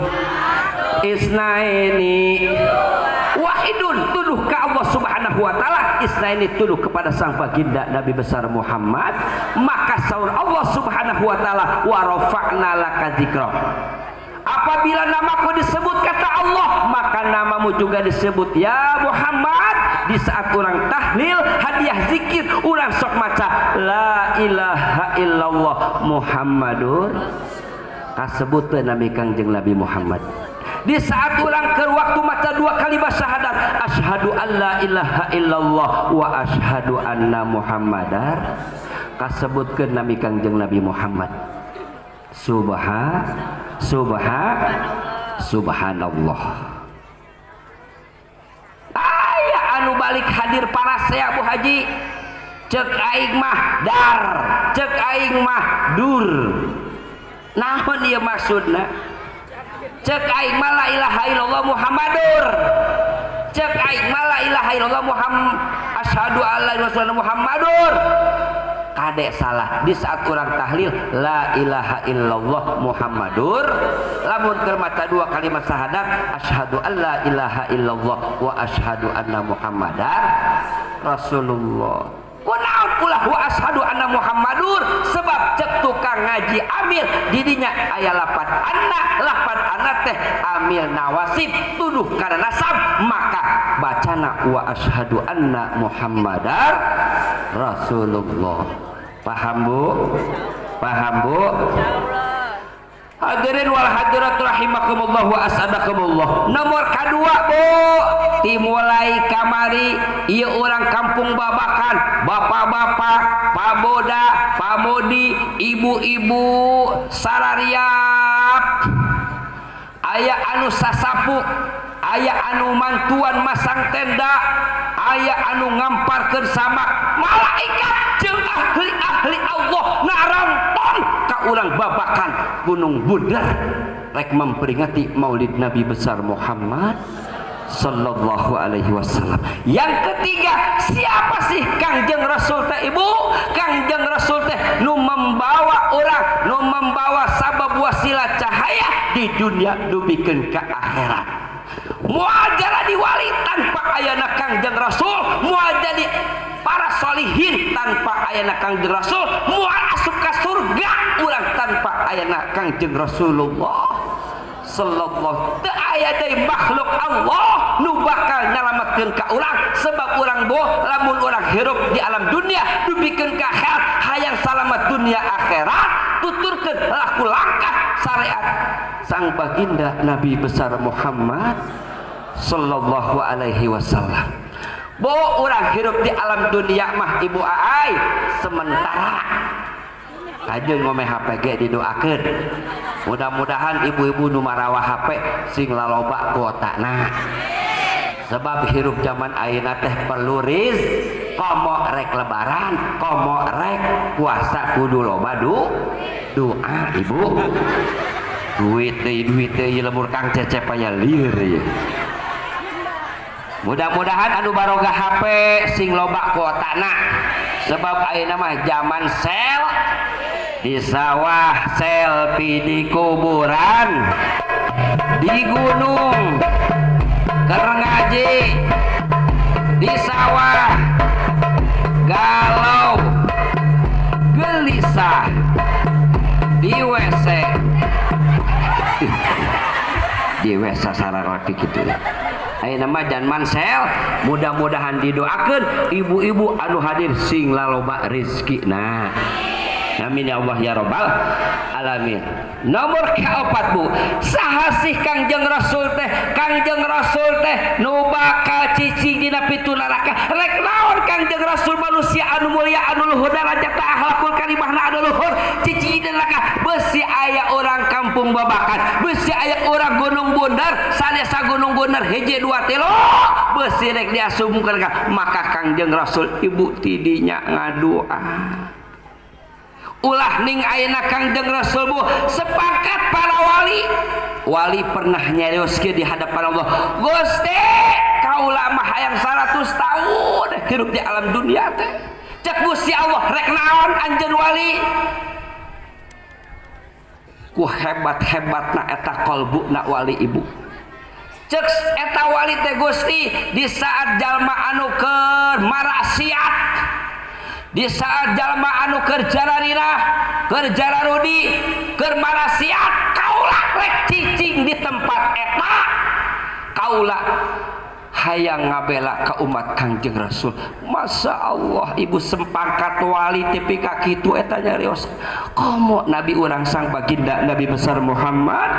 isnaini, wahidun tuduh ke Allah Subhanahu wa taala, isnaini tuduh kepada sang baginda Nabi besar Muhammad. Maka saur Allah Subhanahu wa taala, wa rafa'na laka dzikrak. Apabila namaku disebut, kata Allah, maka namamu juga disebut, ya Muhammad. Di saat orang tahlil, hadiah zikir, orang sok maca la ilaha illallah Muhammadur, kasebut Nabi Kangjeng Nabi Muhammad. Di saat orang ke waktu maca dua kalimat syahadat, asyhadu an la ilaha illallah wa asyhadu anna muhammadar, kasebutkeun Nabi Kangjeng Nabi Muhammad. Subha subha subhanallah. Aya anu balik hadir parasea, Bu Haji, cek aing mah dar, cek aing mah dur. Naon ieu maksudna? Cek aing mah la ilaha illallah Muhammadur, cek aing mah la ilaha illallah Muhammad, asyhadu alla ilaha illallah Muhammadur. Kadek salah. Di saat orang tahlil la ilaha illallah Muhammadur, lamun keur maca dua kalimat syahadat, asyhadu an la ilaha illallah wa asyhadu anna muhammadar rasulullah. Kunaon ulah wa asyhadu anna muhammadur? Sebab cek tukang ngaji amil, didinya aya lapan anna, lapan anna teh amil nawasib, tuduh karena nasab, maka bacana wa asyhadu anna muhammadar rasulullah. Paham, Bu? Paham, Bu? Hadirin wal hadirat rahimakumullah wa asadakumullah. Nomor kedua, Bu, dimulai kamari ieu orang kampung Babakan, bapak-bapak, paboda, pamodi, ibu-ibu sarariap. Aya anu sasapu, aya anu mantuan masang tenda, aya anu ngamparkeun samak. Malaikat jeung ahli-ahli Allah naronton ka urang Babakan Gunung Bunder rek memperingati Maulid Nabi besar Muhammad sallallahu alaihi wasallam. Yang ketiga, siapa sih Kangjeng Rasul teh, Ibu? Kangjeng Rasul teh nu membawa orang, nu membawa sabab wasilah cahaya di dunia dugikeun ka akhirat. Moal jadi wali tanpa ayana Kangjeng Rasul, moal jadi para solihin tanpa ayana Kangjeng Rasul, moal asup ka surga urang tanpa ayana Kangjeng Rasulullah sallallahu. Teu aya deui makhluk Allah nu bakal nyalametkeun ka urang, sebab urang boh lamun urang hirup di alam dunia dugikeun ka akhirat, hayang salamat dunia akhirat, tuturkeun laku langkah syariat sang baginda Nabi besar Muhammad sallallahu alaihi wasallam. Bo, urang hirup di alam dunia mah, Ibu Aai, sementara. Kajeun ngome HP ge didoakeun, mudah-mudahan ibu-ibu nu marawa HP sing laloba kuotana, sebab hirup zaman ayeuna teh perlu riz, komo rek lebaran, komo rek puasa, kudu loba doa, Ibu. Duit deui, duit deui, lembur Kang Cecep aya lieur ieu. Mudah-mudahan anu baroga HP sing loba kuotana, sebab ayeuna mah zaman sel di sawah, selfie di kuburan, di gunung keur ngaji, di sawah galau gelisah, di WC, di WC sararaki gitu ya. Ayeuna mah zaman sel. Mudah-mudahan didoakeun ibu-ibu anu hadir sing laloba rezeki. Nah, amin ya Allah ya robbal alamin. Nomor keempat, Bu, saha sih Kangjeng Rasul teh? Kangjeng Rasul teh nu bakal cicing dina pintu neraka. Rek naon Kangjeng Rasul, manusia anu mulia, anu luhur darajat, akhlakul karimahna anu luhur, cicing dina neraka? Besi aya orang kampung Babakan, besi aya orang Gunung Bundar, sadesa Gunung Bundar hiji dua tilu, besi rek diasupkeun. Maka Kangjeng Rasul, Ibu, tidinya ngadua. Ulah ning ayeuna Kangjeng Rasul bu sepakat para wali. Wali pernah nyarioskeun di hadapan Allah, Gusti kaula mah hayang 100 tahun hirup di alam dunia teh. Cek Gusti Allah rek naon anjeun wali? Ku hebat-hebatna eta kolbuna wali ibu. Cek eta wali teh Gusti di saat jalma anu keur marasiat, di saat jalma anu keur jararirah, keur jararudi, keur marasiat, kaula rek cicing di tempat eta. Kaula hayang ngabela ka umat Kangjeng Rasul. Masya Allah ibu sempangkat wali tepi ka kitu eta nyarios. Komo nabi urang sang baginda Nabi besar Muhammad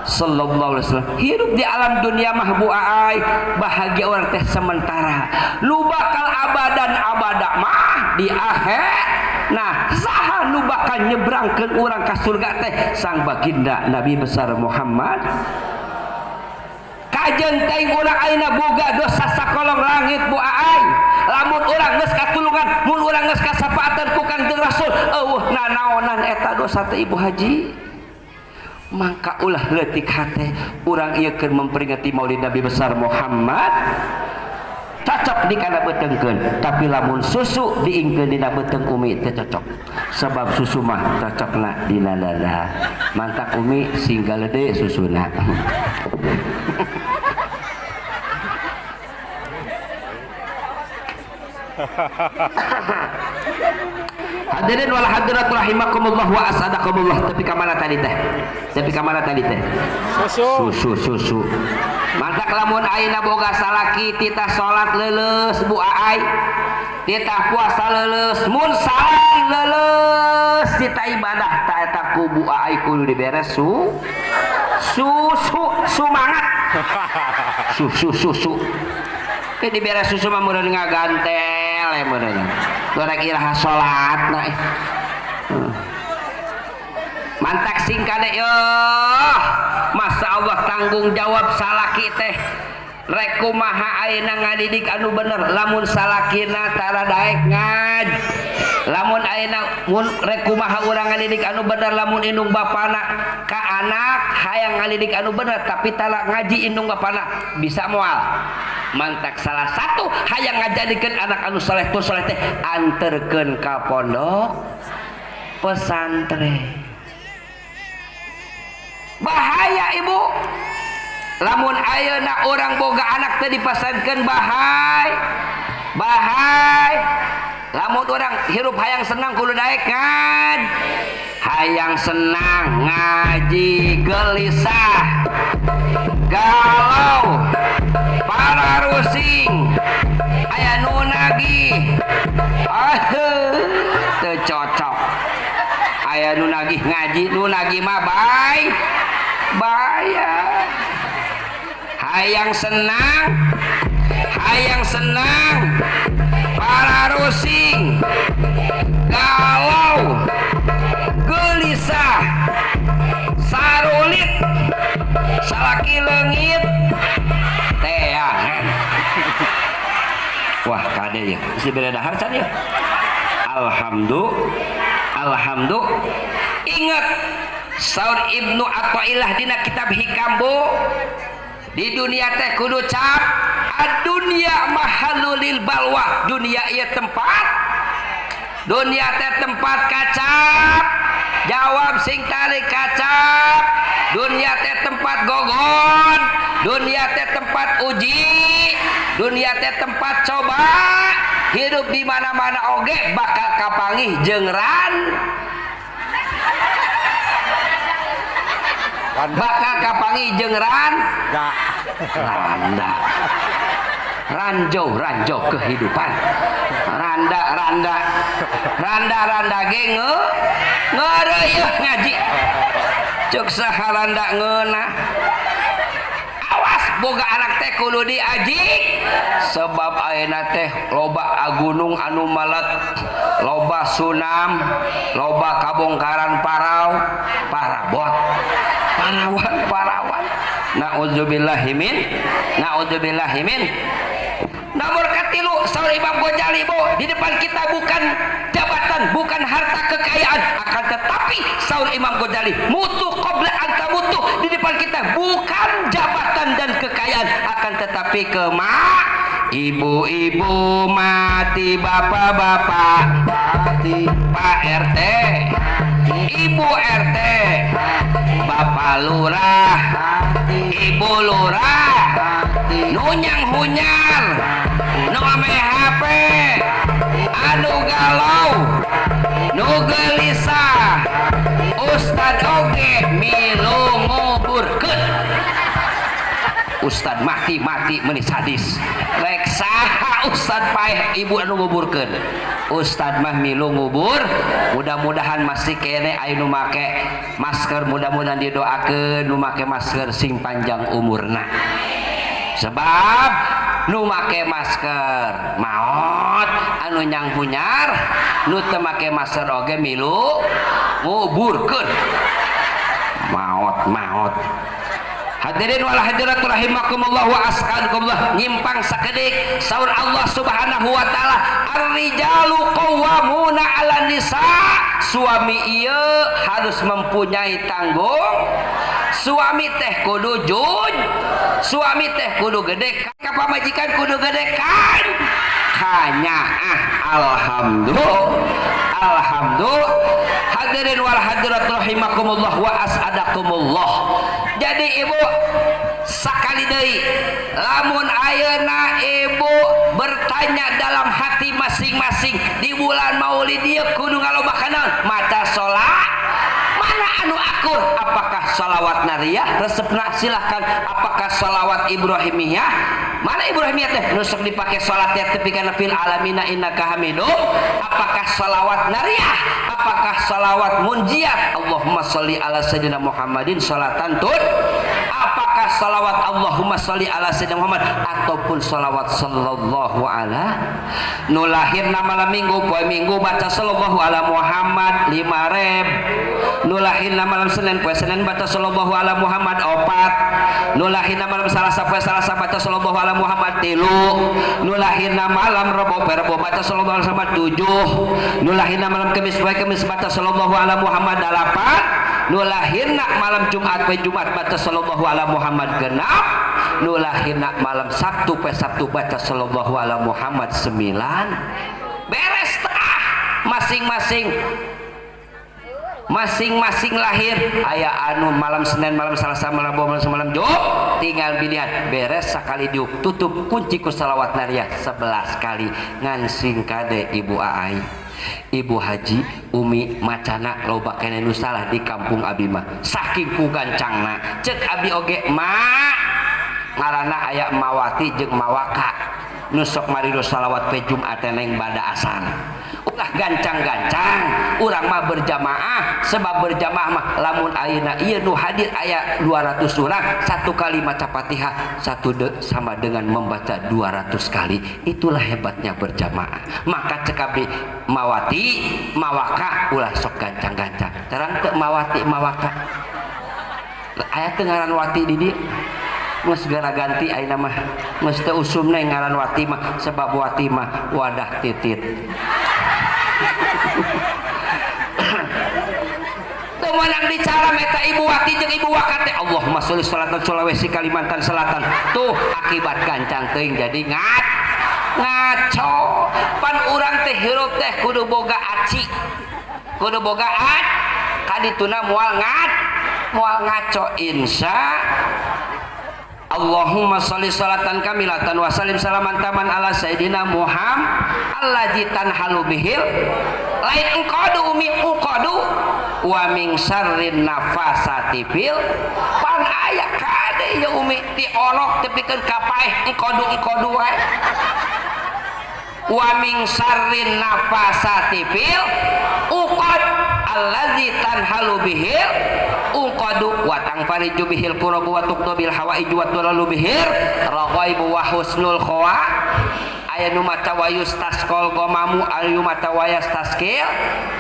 sallallahu alaihi wasallam. Hidup di alam dunia mah bu aai, bahagia orang teh sementara. Nu bakal abadan abada mah di akhir. Nah, saha nu bakal nyebrangkeun urang ka surga teh sang baginda Nabi besar Muhammad. Kajen teuing urang ayeuna boga dosa sakolong langit bu aai. Lamun urang geus katulungan, mun urang geus kasapaatan ku Kangjeng Rasul, eueuh nanaonan eta dosa teh Ibu Haji. Mangka ulah leutik hate urang ieu keur memperingati Maulid Nabi besar Muhammad. Cocok di kana beuteungkeun, tapi lamun susu diingkeun dina beuteung umi teu cocok. Sebab susu mah cocokna dina dada. Mantak umi sing galede susuna. Hadirin wal hadirat rahimakumullah wa asadakumullah. Tapi ka mana tadi teh? Tapi ka mana tadi teh? Susu. Susu, susu. Mantak lamun ayeuna boga salaki titah salat leuleus bu aai. Titah puasa leuleus, mun salaki leuleus titah ibadah ta eta ku bu aai kudu diberes su. Susu sumangat. Susu susu. Ke diberes susu mah meureun ngagantel we meureun. Goreng iraha salatna. Mantak sing kade yeuh. Masa Allah tanggung jawab salaki teh. Rek kumaha ayeuna ngadidik anu bener lamun salakina tara daek ngaj. Lamun ayeuna mun rek kumaha urang ngadidik anu bener lamun indung bapana ka anak hayang ngadidik anu bener tapi tara ngaji indung bapana bisa moal. Mantak salah satu hayang ngajadikeun anak anu saleh tur saleh teh anterkeun ka pondok pesantren. Bahaya ibu. Lamun ayeuna urang boga anak teh dipasantrenkeun bahay. Bahay. Lamun urang hirup hayang senang kudu daek ngaj. Hayang senang ngaji gelisah. Galau para rusing aya nu nagih. Teu cocok. Aya nu nagih ngaji, nu nagih mah bae. Bayar. Hayang senang, hayang senang, para rusing, galau, gelisah, sarulit, salaki leungit, teangan. Wah kade ya, si beda dahar can ya. Alhamdulillah, alhamdulillah. Ingat saur Ibnu Athaillah dina kitab Hikam bu. Di dunia teh kudu cap, adunya mahalulil balwa. Dunia ieu tempat, dunia teh tempat kacap. Jawab sing tarik kacap. Dunia teh tempat gogon, dunia teh tempat uji, dunia teh tempat coba. Hidup di mana-mana oge bakal kapanggih jeung ran. Bakal kapanggih jeung ran. Randa. Ranjau, ranjau kehidupan. Randa, randa. Randa, randa ge ngeureuyeun ngaji. Cuk saha randa ngeunah. Awas boga anak teh kudu diaji sebab ayeuna teh loba agunung anu malet, loba sunam, loba kabongkaran parau, parabot. Parawan, parawan. Na'udzubillahi min, na'udzubillahi min. Nomor katilu saur Imam Ghazali, Bu, di depan kita bukan jabatan, bukan harta kekayaan, akan tetapi saur Imam Ghazali, mutu qabla an tamutu, di depan kita bukan jabatan dan kekayaan, akan tetapi kema ibu-ibu mati, bapak-bapak mati, Pak RT, Ibu RT, Bapak Lurah, mati, Ibu Lurah, mati, nu nyang hunyar, nu ame HP, anu galau, nu gelisah, Ustad oge milu nguburkeun. Ustad mati mati meuni sadis. Rek saha Ustad paeh, ibu anu nguburkeun. Ustad mah milu ngubur. Mudah-mudahan masih kene aya nu make masker, mudah-mudahan didoakeun nu make masker sing panjang umurna. Sebab nu make masker maot, anu nyang hunyar, nu teu make masker oge milu nguburkeun. Maot maot. Hadirin wal hadirat rahimakumullah wa as'alukumullah, nyimpang sakedik. Saur Allah Subhanahu wa taala, ar-rijalu qawwamuna 'ala nisa, suami ieu harus mempunyai tanggung, suami teh kudu juj, suami teh kudu gede ka pamajikan, kudu gede kan kanyaah. Alhamdulillah, alhamdulillah. Hadirin wal hadirat rahimakumullah wa as'adakumullah. Jadi ibu, sakali deui, lamun ayeuna ibu bertanya dalam hati masing-masing, di bulan Maulid ieu kudu ngalobakan naon? Maca sholat. Mana anu akur? Apakah sholawat nariyah resepna? Silahkan. Apakah sholawat Ibrahimiyah? Mana Ibrahimiyah teh nu sok dipake sholat teh tepi kana fil alamina innaka hamidum? Apakah sholawat nariyah? Apakah sholawat munjiat, Allahumma sholli ala sayyidina Muhammadin sholatan tun? Apakah sholawat Allahumma sholli ala sayyidina Muhammad ataupun sholawat sallallahu ala? Nu lahirna malam Minggu, poe Minggu baca sallallahu ala Muhammad 5 reb. Nu lahirna malam Senin, poe Senin baca sallallahu ala Muhammad 4. Nu lahirna malam Salasa, poe Salasa baca sallallahu ala Muhammad 3. Nu lahirna malam Rebo, poe Rebo baca sallallahu ala Muhammad 7. Nu lahirna malam Kemis, poe Kemis baca sallallahu ala Muhammad 8. Nu lahirna malam Jumat, poe Jumat baca sallallahu ala Muhammad 6. Nu lahirna malam Sabtu, poe Sabtu baca sallallahu ala Muhammad 9. Beres tah masing-masing, masing-masing lahir aya anu malam Senin, malam Selasa, malam Rabu, malam malam Jumat, tinggal pilihan. Beres sekali diuk, tutup kunci ku salawat nariyah 11 kali. Ngan sing kade, Ibu Aai, Ibu Haji, Umi, macana loba kene nu salah di kampung abi mah saking ku gancangna. Cek abi oge, mak, ngaranna aya Mawati jeung Mawaka nu sok marido salawat pe Jumat neng bada asar. Ulah gancang-gancang, urang mah berjamaah, sebab berjamaah mah lamun ayeuna ieu nu hadir aya 200 orang, satu kali maca Fatihah satu de, sama dengan membaca 200 kali. Itulah hebatnya berjamaah. Maka cek abdi, Mawati, Mawaka, ulah sok gancang-gancang. Terang teu Mawati, Mawaka? Aya teu ngaran Wati di dieu? Geus segera ganti ayeuna mah, geus teu usumna ngaran Wati mah, sebab Wati mah wadah titit. Teu meunang dicaram eta Ibu Wati jeung Ibu Waka teh. Allahumma sholli sholatan Sulawesi Kalimantan Selatan. Tuh akibat gancang teuing jadi ngat ngaco. Pan urang teh hirup teh kudu boga aci, kudu boga at kadituna moal ngat moal ngaco, insya Allahumma sholli sholatan kamilatan wa salim salaman taman ala sayyidina Muhammad allazi tanhalu bihil lain engkodu umi uqadu wa min syarrin nafasati fil. Pan aya kade ya umi, ti orok tepikeun ka paeh engkodu engkodu wae. Wa min syarrin nafasati fil uqad allazi tanhalu bihil uqadu wa tangfariju bihil kurabu wa tuqdu bil hawaiju wa tulalu bihir raghaibu wa husnul khawa. Aya nu maca wayus taskol gomamu, aya nu maca wayas taskil,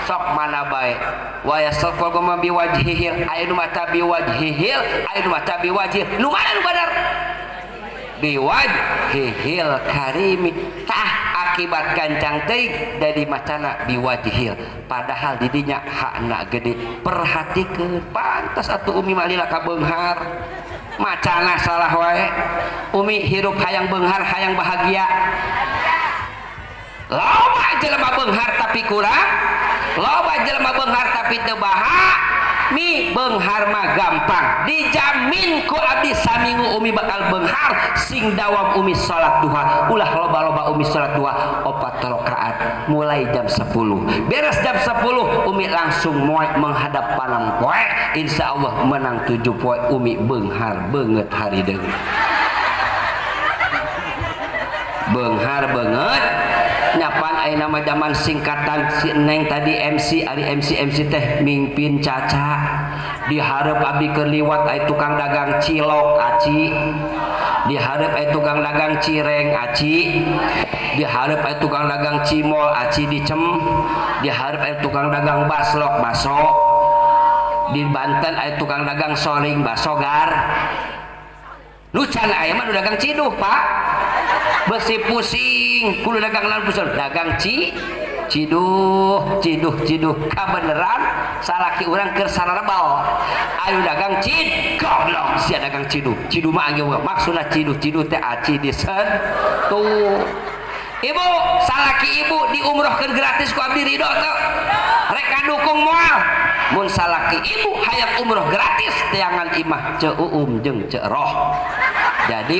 sok mana bae. Wayas taskol gomam biwajhihil, aya nu maca biwajhihil, aya nu maca biwajhil, nu mana nu bener? Biwajhihil karimi. Tah akibat gancang teuing dari macana biwajhil, padahal didinya hakna gede. Perhatikeun, pantas atuh umi malila ka beunghar, macana salah wae. Umi hirup hayang beunghar, hayang bahagia. Loba jelema beunghar tapi kurang, loba jelema beunghar tapi teu bahagia. Mi, beunghar mah gampang, dijamin ku abdi saminggu umi bakal beunghar. Sing dawam umi salat duha, ulah loba-loba, umi salat duha 4 rakaat mulai jam 10. Beres jam 10, umi langsung moe menghadap panam poe, insya Allah menang 7 poe umi beunghar beungeut harideung, beunghar beungeut. Nyapan ayeuna mah zaman singkatan, si Neng tadi MC, ari MC MC teh mingpin caca. Di hareup abdi keur liwat aya tukang dagang cilok aci, di hareup aya tukang dagang cireng aci, di hareup aya tukang dagang cimol aci dicem, di hareup aya tukang dagang baslok baso, di Banten aya tukang dagang soring basogar. Lucan aya mah nu dagang ciduh, Pak, besi pusing kudu dagang lain, pusing dagang ciduh ciduh ciduh. Kabeneran salaki urang keur sararebal ayo dagang cid, goblok sia dagang ciduh ciduh mah angge maksudna ciduh ciduh teh aci disen tuh. Ibu, salaki ibu diumrohkeun gratis ku abdi ridho teu? Rek dukung moal? Mun salaki ibu hayang umroh gratis, teangan imah Ceu Uum jeung Ceu Roh jadi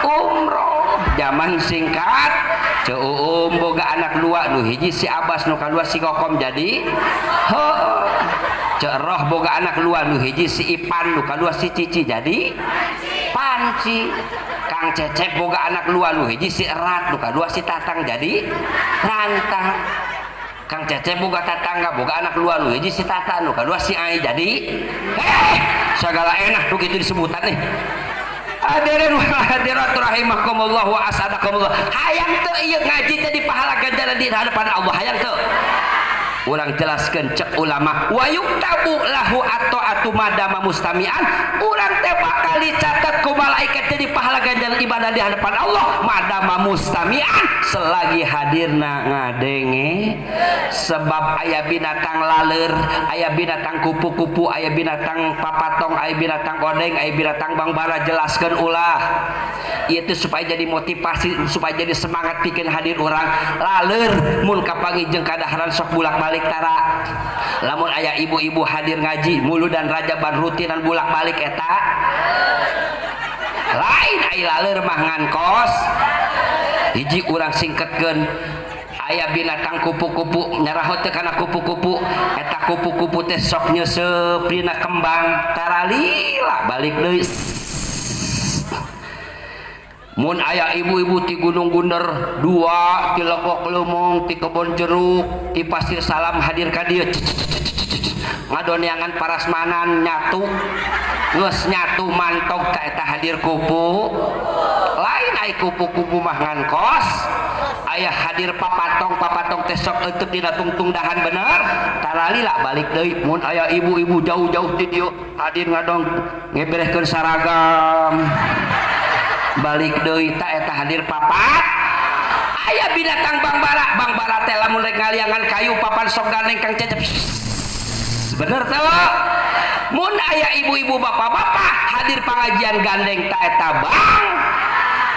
umroh. Zaman singkat, Ceu Uum boga anak dua, nu hiji si Abbas, nu kadua si Kokom jadi heuh. Ceu Roh boga anak dua, nu hiji si Ipan, nu kadua si Cici jadi panci. Kang Cecep boga anak dua, nu hiji si Erat, nu kadua si Tatang jadi rantang. Kang Cecep boga tatangga boga anak dua, nu hiji si Tata, nu kadua si Ai jadi segala enak nu kitu disebutan nih. Hadirin wa hadirat rahimakumullah wa asadakumullah. Hayang teu ieu ngaji jadi pahala ganjaran di hadapan Allah, hayang teu? Urang jelaskeun cek ulama, wa yuktabu lahu atau madama mustami'an. Urang teh bakal dicatat ku malaikat jadi pahala ganjaran ibadah di hadapan Allah madama mustami'an, selagi hadirna ngadenge. Sebab aya binatang laler, aya binatang kupu-kupu, aya binatang papatong, aya binatang odeng, aya binatang bangbara, jelaskeun ulah itu supaya jadi motivasi, supaya jadi semangat bikin hadir urang. Laler mun kapanggih jeung kadaharan sok bulak-balik tara. Lamun aya ibu-ibu hadir ngaji mulu dan rajaban rutinan bulak-balik eta lain ai laler mah ngan kos. Hiji urang singketkeun, aya binatang kupu-kupu, nyaraho teu kana kupu-kupu? Eta kupu-kupu teh sok nyeuseup dina kembang, taralila balik deui. Mun aya ibu-ibu ti Gunung Gunder dua, ti Legok Leumung, ti Kebon Jeruk, ti Pasir Salam hadir ka dieu ngadoneangan parasmanan nyatu, geus nyatu mantog ka eta hadir kupu. Lain ai kupu-kupu mah ngan kos. Aya hadir papatong, papatong teh sok eunteup dina tungtung dahan, bener, taralila balik deui. Mun aya ibu-ibu jauh-jauh ti dieu hadir ngadong ngeberehkeun saragam balik deui, ta eta hadir papat. Aya binatang bangbara, bangbara teh lamun rek ngaliangan kayu papan sok gandeng Kang Cecep, bener teu? Mun aya ibu-ibu bapak-bapak hadir pengajian gandeng ta eta bang.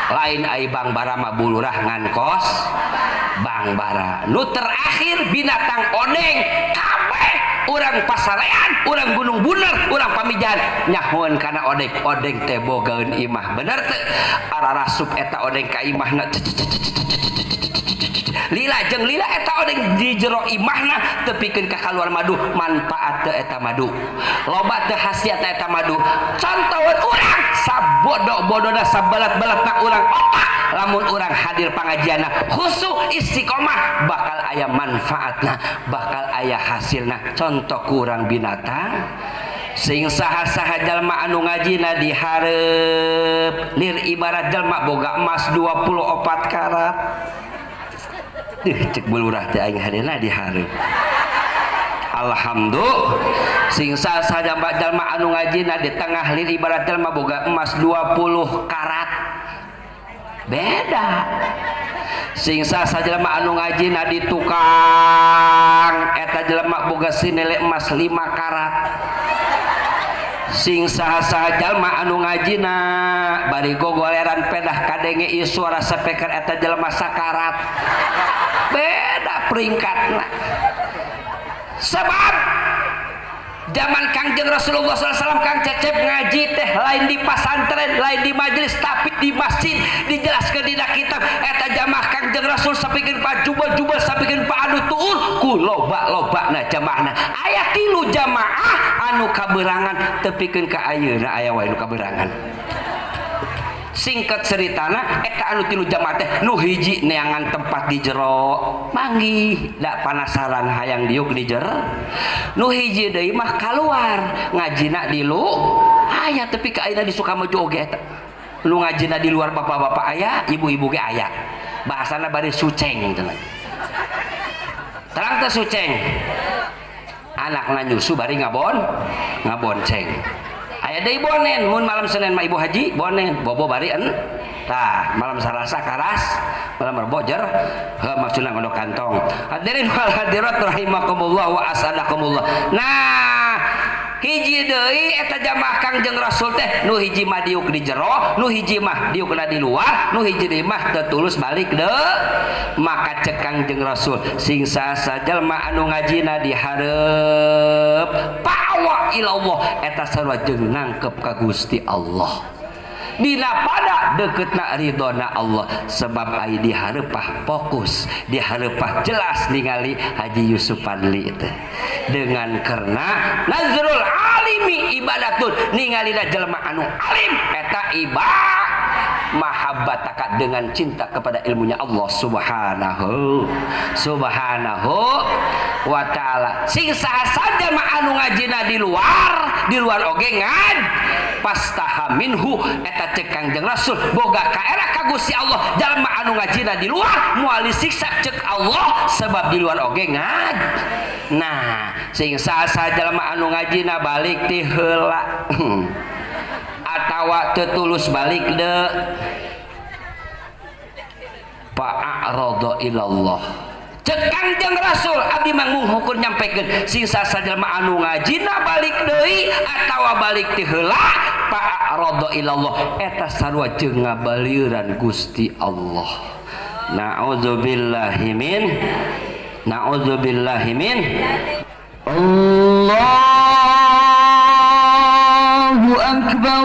Lain ai bangbara mah bulurah ngan kos bangbara. Nu terakhir binatang odeng, kabeh urang Pasarean, urang Gunung Buner, urang Pamijahan nyahoan kana odeng. Odeng teh bogaeun imah, bener teu? Ararasup eta odeng ka imahna, lila jeung lila eta odeng di jero imahna tepikeun ka kaluar madu. Manfaat teu eta madu? Loba teu khasiat eta madu? Contohan urang sabodo-bodona, sabelat-belatna urang otak, lamun urang hadir pangajianna khusyuk istiqomah bakal aya manfaatna, bakal aya hasilna. Contoh kurang binatang sing saha-saha jalma anu ngajina dihareup lir ibarat jalma boga emas 24 karat. Cek bulurah teh aing hadirna dihareup. Alhamdulillah. Sing saha jalma anu ngajina di tengah lir ibarat jalma boga emas 20 karat. Beda. Sing saha jelema anu ngajina di tukang, eta jelema boga sinele emas 5 karat. Sing saha-saha jalma anu ngajina bari gogoleran pedah kadenge ieu suara speaker, eta jelema sakarat. Beda peringkatna. Sebab zaman Kangjeng Rasulullah SAW, Kang Cecep, ngaji teh lain di pasantren, lain di majelis, tapi di masjid. Dijelaskan di kitab, eta jamaah Kangjeng Rasul sapikeun pa jubal-jubal, sapikeun pa anu tuur ku loba-lobana jamaahna. Aya tilu jamaah anu kaberangan, tepikeun ka ayeuna aya wae nu kaberangan. Singkat ceritana, eta anu tilu jamaah teh, nu hiji neangan tempat di jero, manggih da panasaran hayang diuk di jero. Nu hiji deui mah keluar, ngajina di lu aya. Tepi ka ayeuna di Sukamaju oge eta nu ngajina di luar, bapak-bapak aya, ibu-ibu ge aya. Bahasana bari suceng cenah. Terang teh suceng? Anakna nyusu bari ngabonceng. Aya deui bonen, mun malam Senin mah ibu haji bonen, bobo bari en tah, malam Salasa karas, malam Rebo jer heuh, maksudna ngondok kantong. Hadirin wal hadirat rahimakumullah wa asadakumullah. Nah, hiji deui eta jamaah Kangjeng Rasul teh, nu hiji mah diuk di jero, nu hiji mah diukna di luar, nu hiji deui mah teu tulus balik deui. Maka cek Kangjeng Rasul, sing saha jalma anu ngajina di hareup pawa ilallah, eta sarua jeung nangkep ka Gusti Allah. Dina pada deketna ridona Allah, sebab ai di hareupah fokus, di hareupah jelas ningali Haji Yusuf Fadli itu dengan karena nazrul alimi ibadatun, ningalina jelema anu alim eta ibadah, mahabbataka dengan cinta kepada ilmunya Allah Subhanahu Subhanahu wa taala. Sing saha saja mah anu ngajina di luar, di luar oge ngaj pastaha minhu, eta cek Kangjeng Rasul boga kaera ka Gusti Allah. Jalma anu ngajina di luar moal disiksa cek Allah, sebab di luar oge ngaj. Nah, sing saha jalma anu ngajina balik ti heula atawa teu tulus balik de, fa'arada ilallah cek Kangjeng Rasul. Abdi mah ngukur nyampaikan, sing saha jalma anu ngajina balik deui atawa balik ti heula, fa'arada ilallah, eta sarua jeung ngabalieuran Gusti Allah. Na'udzubillahi min, na'udzubillahi min. Allahu akbar,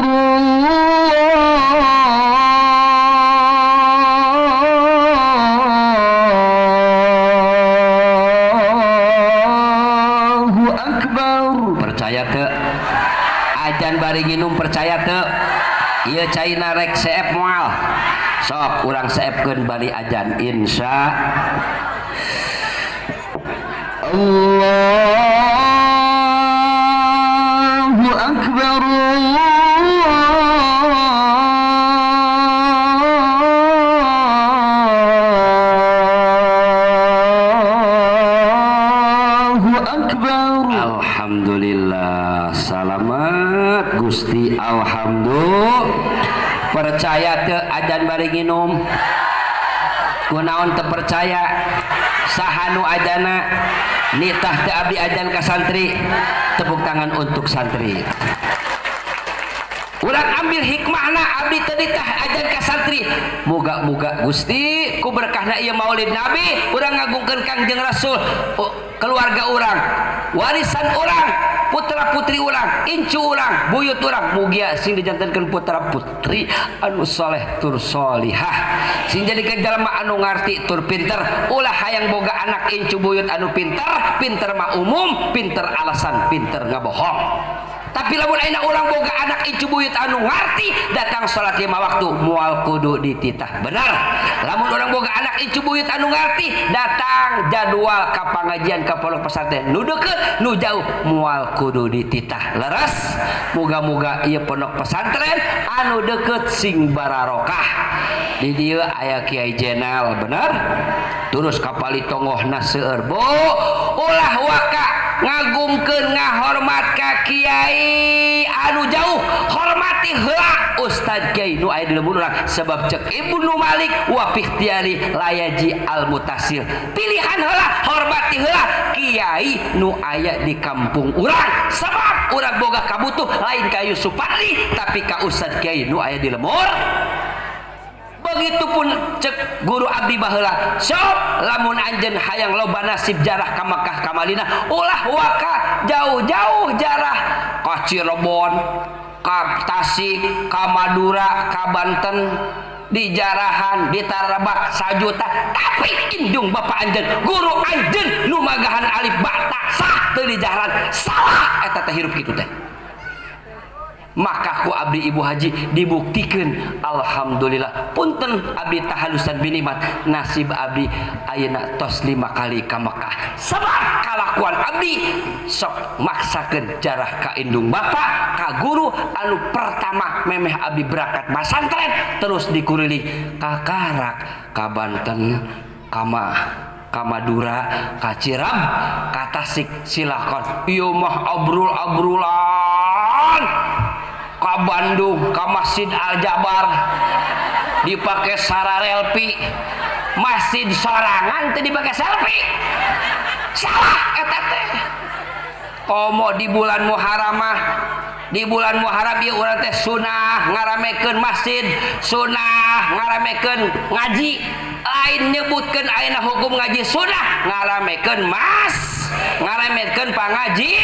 Allahu akbar. Percaya teu ajan bari nginum? Percaya teu ieu caina rek seep moal? Sok urang seepkeun bari ajan, insya. Allahu akbar, Allahu akbar. Alhamdulillah, salamat Gusti, alhamdulillah. Percaya teu ajan bari nginum? Kunaon teu percaya? Saha nu ajana? Nitah teu abdi ajan ka santri? Tepuk tangan untuk santri. Urang ambil hikmahna. Abdi teu nitah ajan ka santri. Moga-moga Gusti ku berkahna ieu Maulid Nabi, urang ngagungkeun Kangjeng Rasul, oh, keluarga urang, warisan urang, putra putri urang, incu urang, buyut urang, mugia sing dijantenkeun putra putri anu soleh tur solihah, sing jadikeun jalma anu ngarti tur pinter. Ulah hayang boga anak, incu, buyut anu pinter. Pinter mah umum, pinter alasan, pinter ngabohong. Tapi lamun ayeuna urang boga anak, incu, buyut anu ngarti, datang salat lima waktu, moal kudu dititah. Benar? Lamun urang boga anak, incu, buyut anu ngarti, datang jadwal ka pangajian, ka pondok pesantren nu deukeut, nu jauh, moal kudu dititah. Leres? Moga-moga ieu pondok pesantren anu deukeut sing bararokah. Di dieu aya Kiai Jenal, benar? Terus kapali tongohna seueur. Bu, ulah waka. Ngagungkeun, ngahormat ka kiai anu jauh, hormati heula ustad kiai nu aya di lembur urang, sebab cek Ibnu Malik wa ikhtiyari la yaji al mutasil, pilihan heula, hormati heula kiai nu aya di kampung urang, sebab urang boga kabutuh lain ka Yusuf Fadli, tapi ka ustad kiai nu aya di lembur. Begitupun cek guru abdi baheula, sok lamun anjeun hayang loba nasib jarah ka Makkah, ka Madinah, ulah waka jauh-jauh jarah ka Cirebon, ka Tasik, ka Madura, ka Banten, di jarahan ditarebak sajuta, tapi indung bapak anjeun, guru anjeun nu magahan alif ba ta sah teu di jarahan, salah eta teh hirup kitu teh. Maka ku abdi, Ibu Haji, dibuktikan, alhamdulillah, punten abdi tahalusan binimat, nasib abdi ayeuna tos 5 kali ka Mekah, sebab kalakuan abdi sok maksakeun jarah ka indung bapak, ka guru anu pertama memeh abdi berangkat masantren, terus dikuriling ka Karak, ka Banten, ka Madura, ka Cirab, ka Tasik, silakan. Ieu mah abrul-abrulan ka Bandung, ka Masjid Al Jabar, dipakai sararelpi, masjid sorangan teu dipake selfie, salah eta teh. Komo di bulan Muharramah, di bulan Muharram ieu urang teh sunah ngaramekeun masjid, sunah ngaramekeun ngaji, lain nyebutkeun ayeuna hukum ngaji sunah, ngaramekeun mas, ngaramekeun pangaji.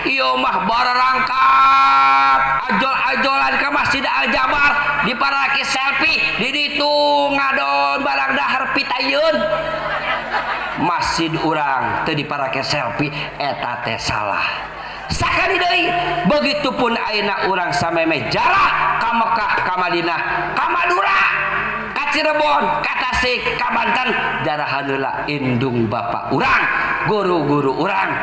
Ieu mah barangkat ajol-ajolan ke Masjid Al Jabar, diparaki selfie di ditu, ngadon barang dahar pitayeun, masjid urang teu diparake selfie, eta teh salah. Sakali deui, begitupun ayeuna urang samemeh jarah ka Mekah, ka Madinah, ka Madura, ka Cirebon, ka Tasik, ka Banten, jarahan heula indung bapak urang, guru-guru urang,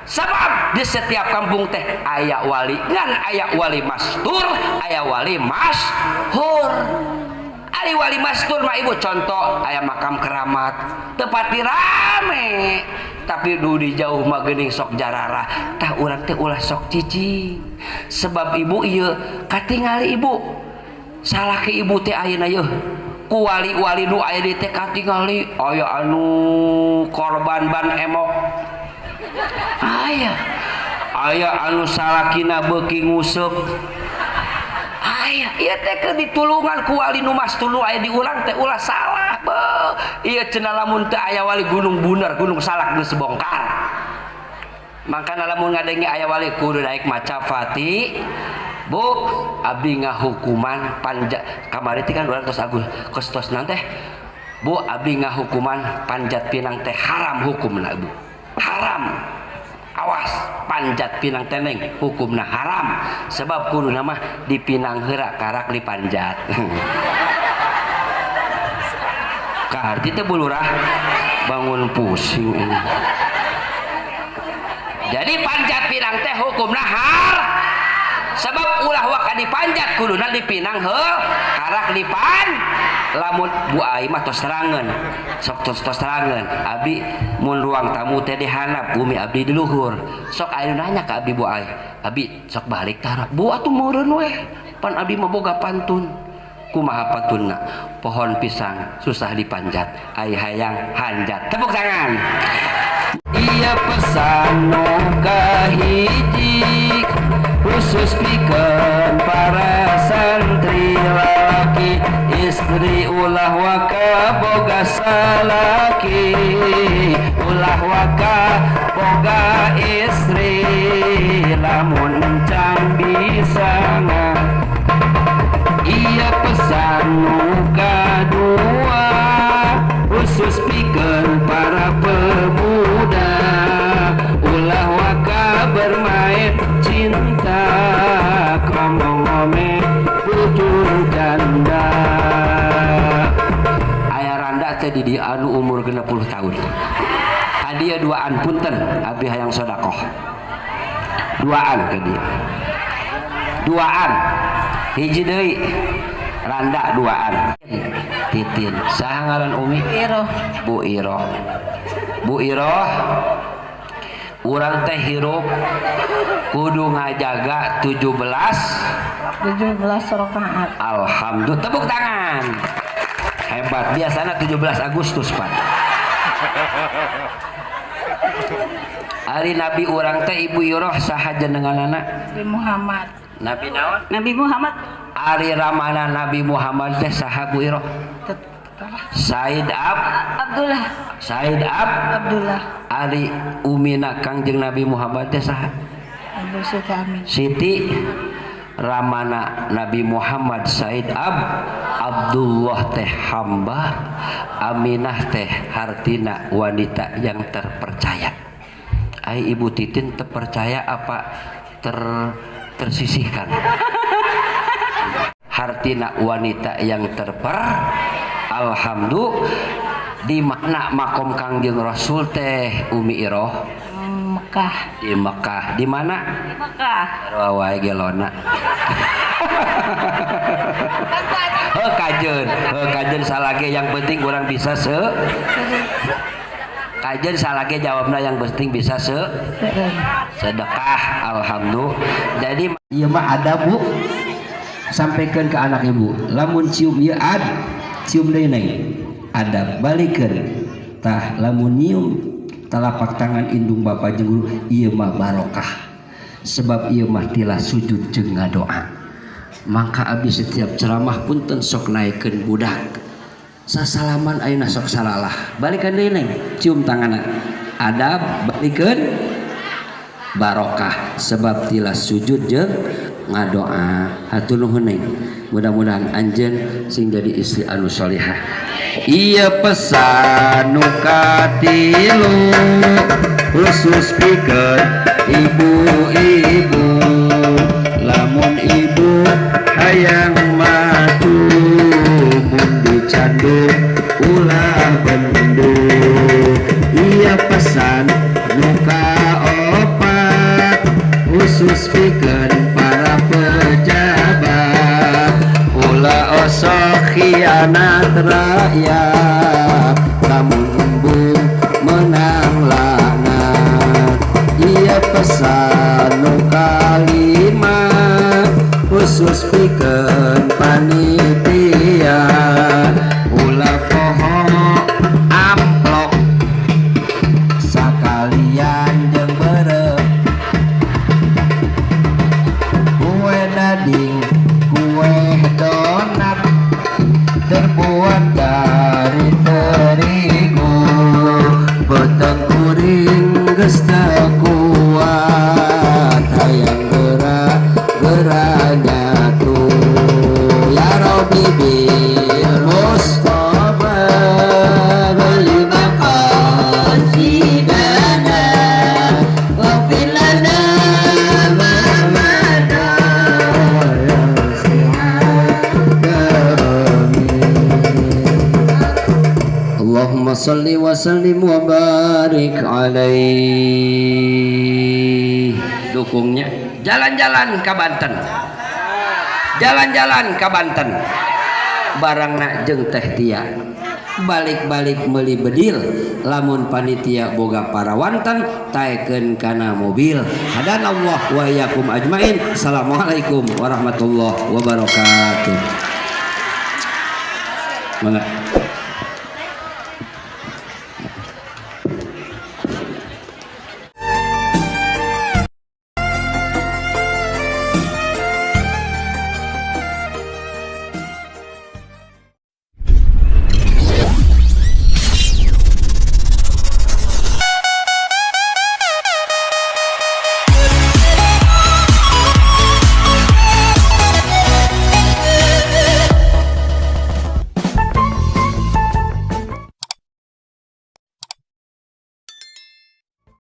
sebab di setiap kampung teh aya wali, ngan aya wali mastur, aya wali mashur. Ari wali mastur mah, Ibu, contoh aya makam keramat, tepati rame, tapi du di jauh mah geuning sok jarara. Tah, urang teh ulah sok cicing, sebab Ibu, ieu katingali Ibu, salah ke Ibu teh ayeuna yeuh ku wali-wali nu aya di teh katingali aya anu korban ban emok, aya aya anu salakina beuki nguseup, aya. Ieu teh keur ditulungan ku wali nu mastur nu aya di urang teh, ulah salah. Beuh, ieu cenah lamun teu aya wali, Gunung Buner, Gunung Salak geus bongkar. Makana lamun ngadenge aya wali kudu naik maca Fati. Bu, abdi ngahukuman panjat kamari teh kan urang tos agung kos tos naon teh. Bu, abdi ngahukuman panjat pinang teh haram hukumna, Ibu, haram. Awas, panjat pinang teneng hukumna haram, sebab kudu nama dipinang heura karak dipanjat. Kaharti teh, Bu Lurah, bangun pusing ini. Jadi panjat pinang teh hukumna har, sebab ulah waka dipanjat, kuduna dipinang heuh karak dipan. Lamun Bu Ai mah tos terangeun, sok tos tos terangeun. Abdi mun ruang tamu teh di handap, bumi abdi di luhur. Sok aya nanya ka abdi, Bu Ai, abdi sok balik tara, Bu, atuh meureun weh, pan abdi mah boga pantun. Kumaha pantunna? Pohon pisang susah dipanjat, ai hayang hanjat. Tepuk tangan. Iya, pesan nu kahiji khusus pikeun para santri lalaki, istri ulah waka boga salaki, ulah waka boga istri lamun can bisa nga. Iya, pesan nu kadua khusus pikeun para pemuda, ulah waka bermain cinta, komo ngome bujur janda. Aya randa teh di dieu anu umur 60 tahun? Hadiah duaan, punten, abdi hayang sodakoh duaan ke dia, duaan. Hiji deui, randa duaan. Titin, saha ngaran Umi? Iroh. Bu Iroh, Bu Iroh. Urang teh hirup kudu ngajaga 17 17 rakaat. Alhamdulillah, tepuk tangan. Hebat, biasanya 17 Agustus, Pak. Ari Nabi urang teh Ibu Iroh saha jenenganana? Nabi Muhammad. Nabi naon? Nabi Muhammad. Ari ramana Nabi Muhammad teh saha Bu Iroh? Said Abdullah. Said Abdullah. Ari umina Kangjeng Nabi Muhammad teh saha? Ibu Siti Amin. Siti. Ramana Nabi Muhammad Said Abdullah teh hamba, Aminah teh hartina wanita yang terpercaya. Ai Ibu Titin terpercaya apa tersisihkan? Hartina wanita yang alhamdulillah. Di mana makom Kangjeng Rasul teh Umi Iroh? Mekah. Di Mekah. Di mana? Di Mekah. Sarua wae gelona. Heuh kajeun, heuh kajeun salage yang penting urang bisa se. Kajeun salage jawabna yang penting bisa se. Sedekah, alhamdulillah. Jadi ieu mah ada Bu. Sampaikan ke anak ibu, lamun cium ieu ad, cium deui neng. Adab balikeun. Tah lamun nyium telapak tangan indung bapa jeung guru ieu mah barokah. Sebab ieu mah tilah sujud jeung ngadoa. Maka abdi setiap ceramah punten sok naekeun budak. Sasalaman ayeuna sok salalah. Balikeun deui neng, cium tanganna. Adab balikeun barokah sebab tilah sujud jeung ngadoa. Hatur nuhun neng. Mudah-mudahan anjeun sing jadi istri anu solihah. Iya pesan nu katilu khusus pikeun ibu-ibu. Lamun ibu hayang maju mun dicandu ulah bendu. Iya pesan nu kaopat khusus pikeun para pejabat. Ulah osok khianat rakyat lamun embung menang laknat. Iya pesan nu kalima khusus pikeun panitia. Ulah poho amplop sakalian jeung beureum kue dading kue donat terbuat dari terigu. Beuteung kuring geus teu kuat hayang geura geura nyatu. Ya Rabbi bil Mustafa beli maqasidana waghfir lana ma madha ya Allahumma salli wa sallim wa barik alaihi. Dukungnya jalan-jalan ke Banten, jalan-jalan ke Banten, barangna jeung teh tia, balik-balik meuli bedil, lamun panitia boga parawanten taekeun kana mobil. Hadanallah wa iyyakum ajmain. Assalamualaikum warahmatullahi wabarakatuh. Mangga.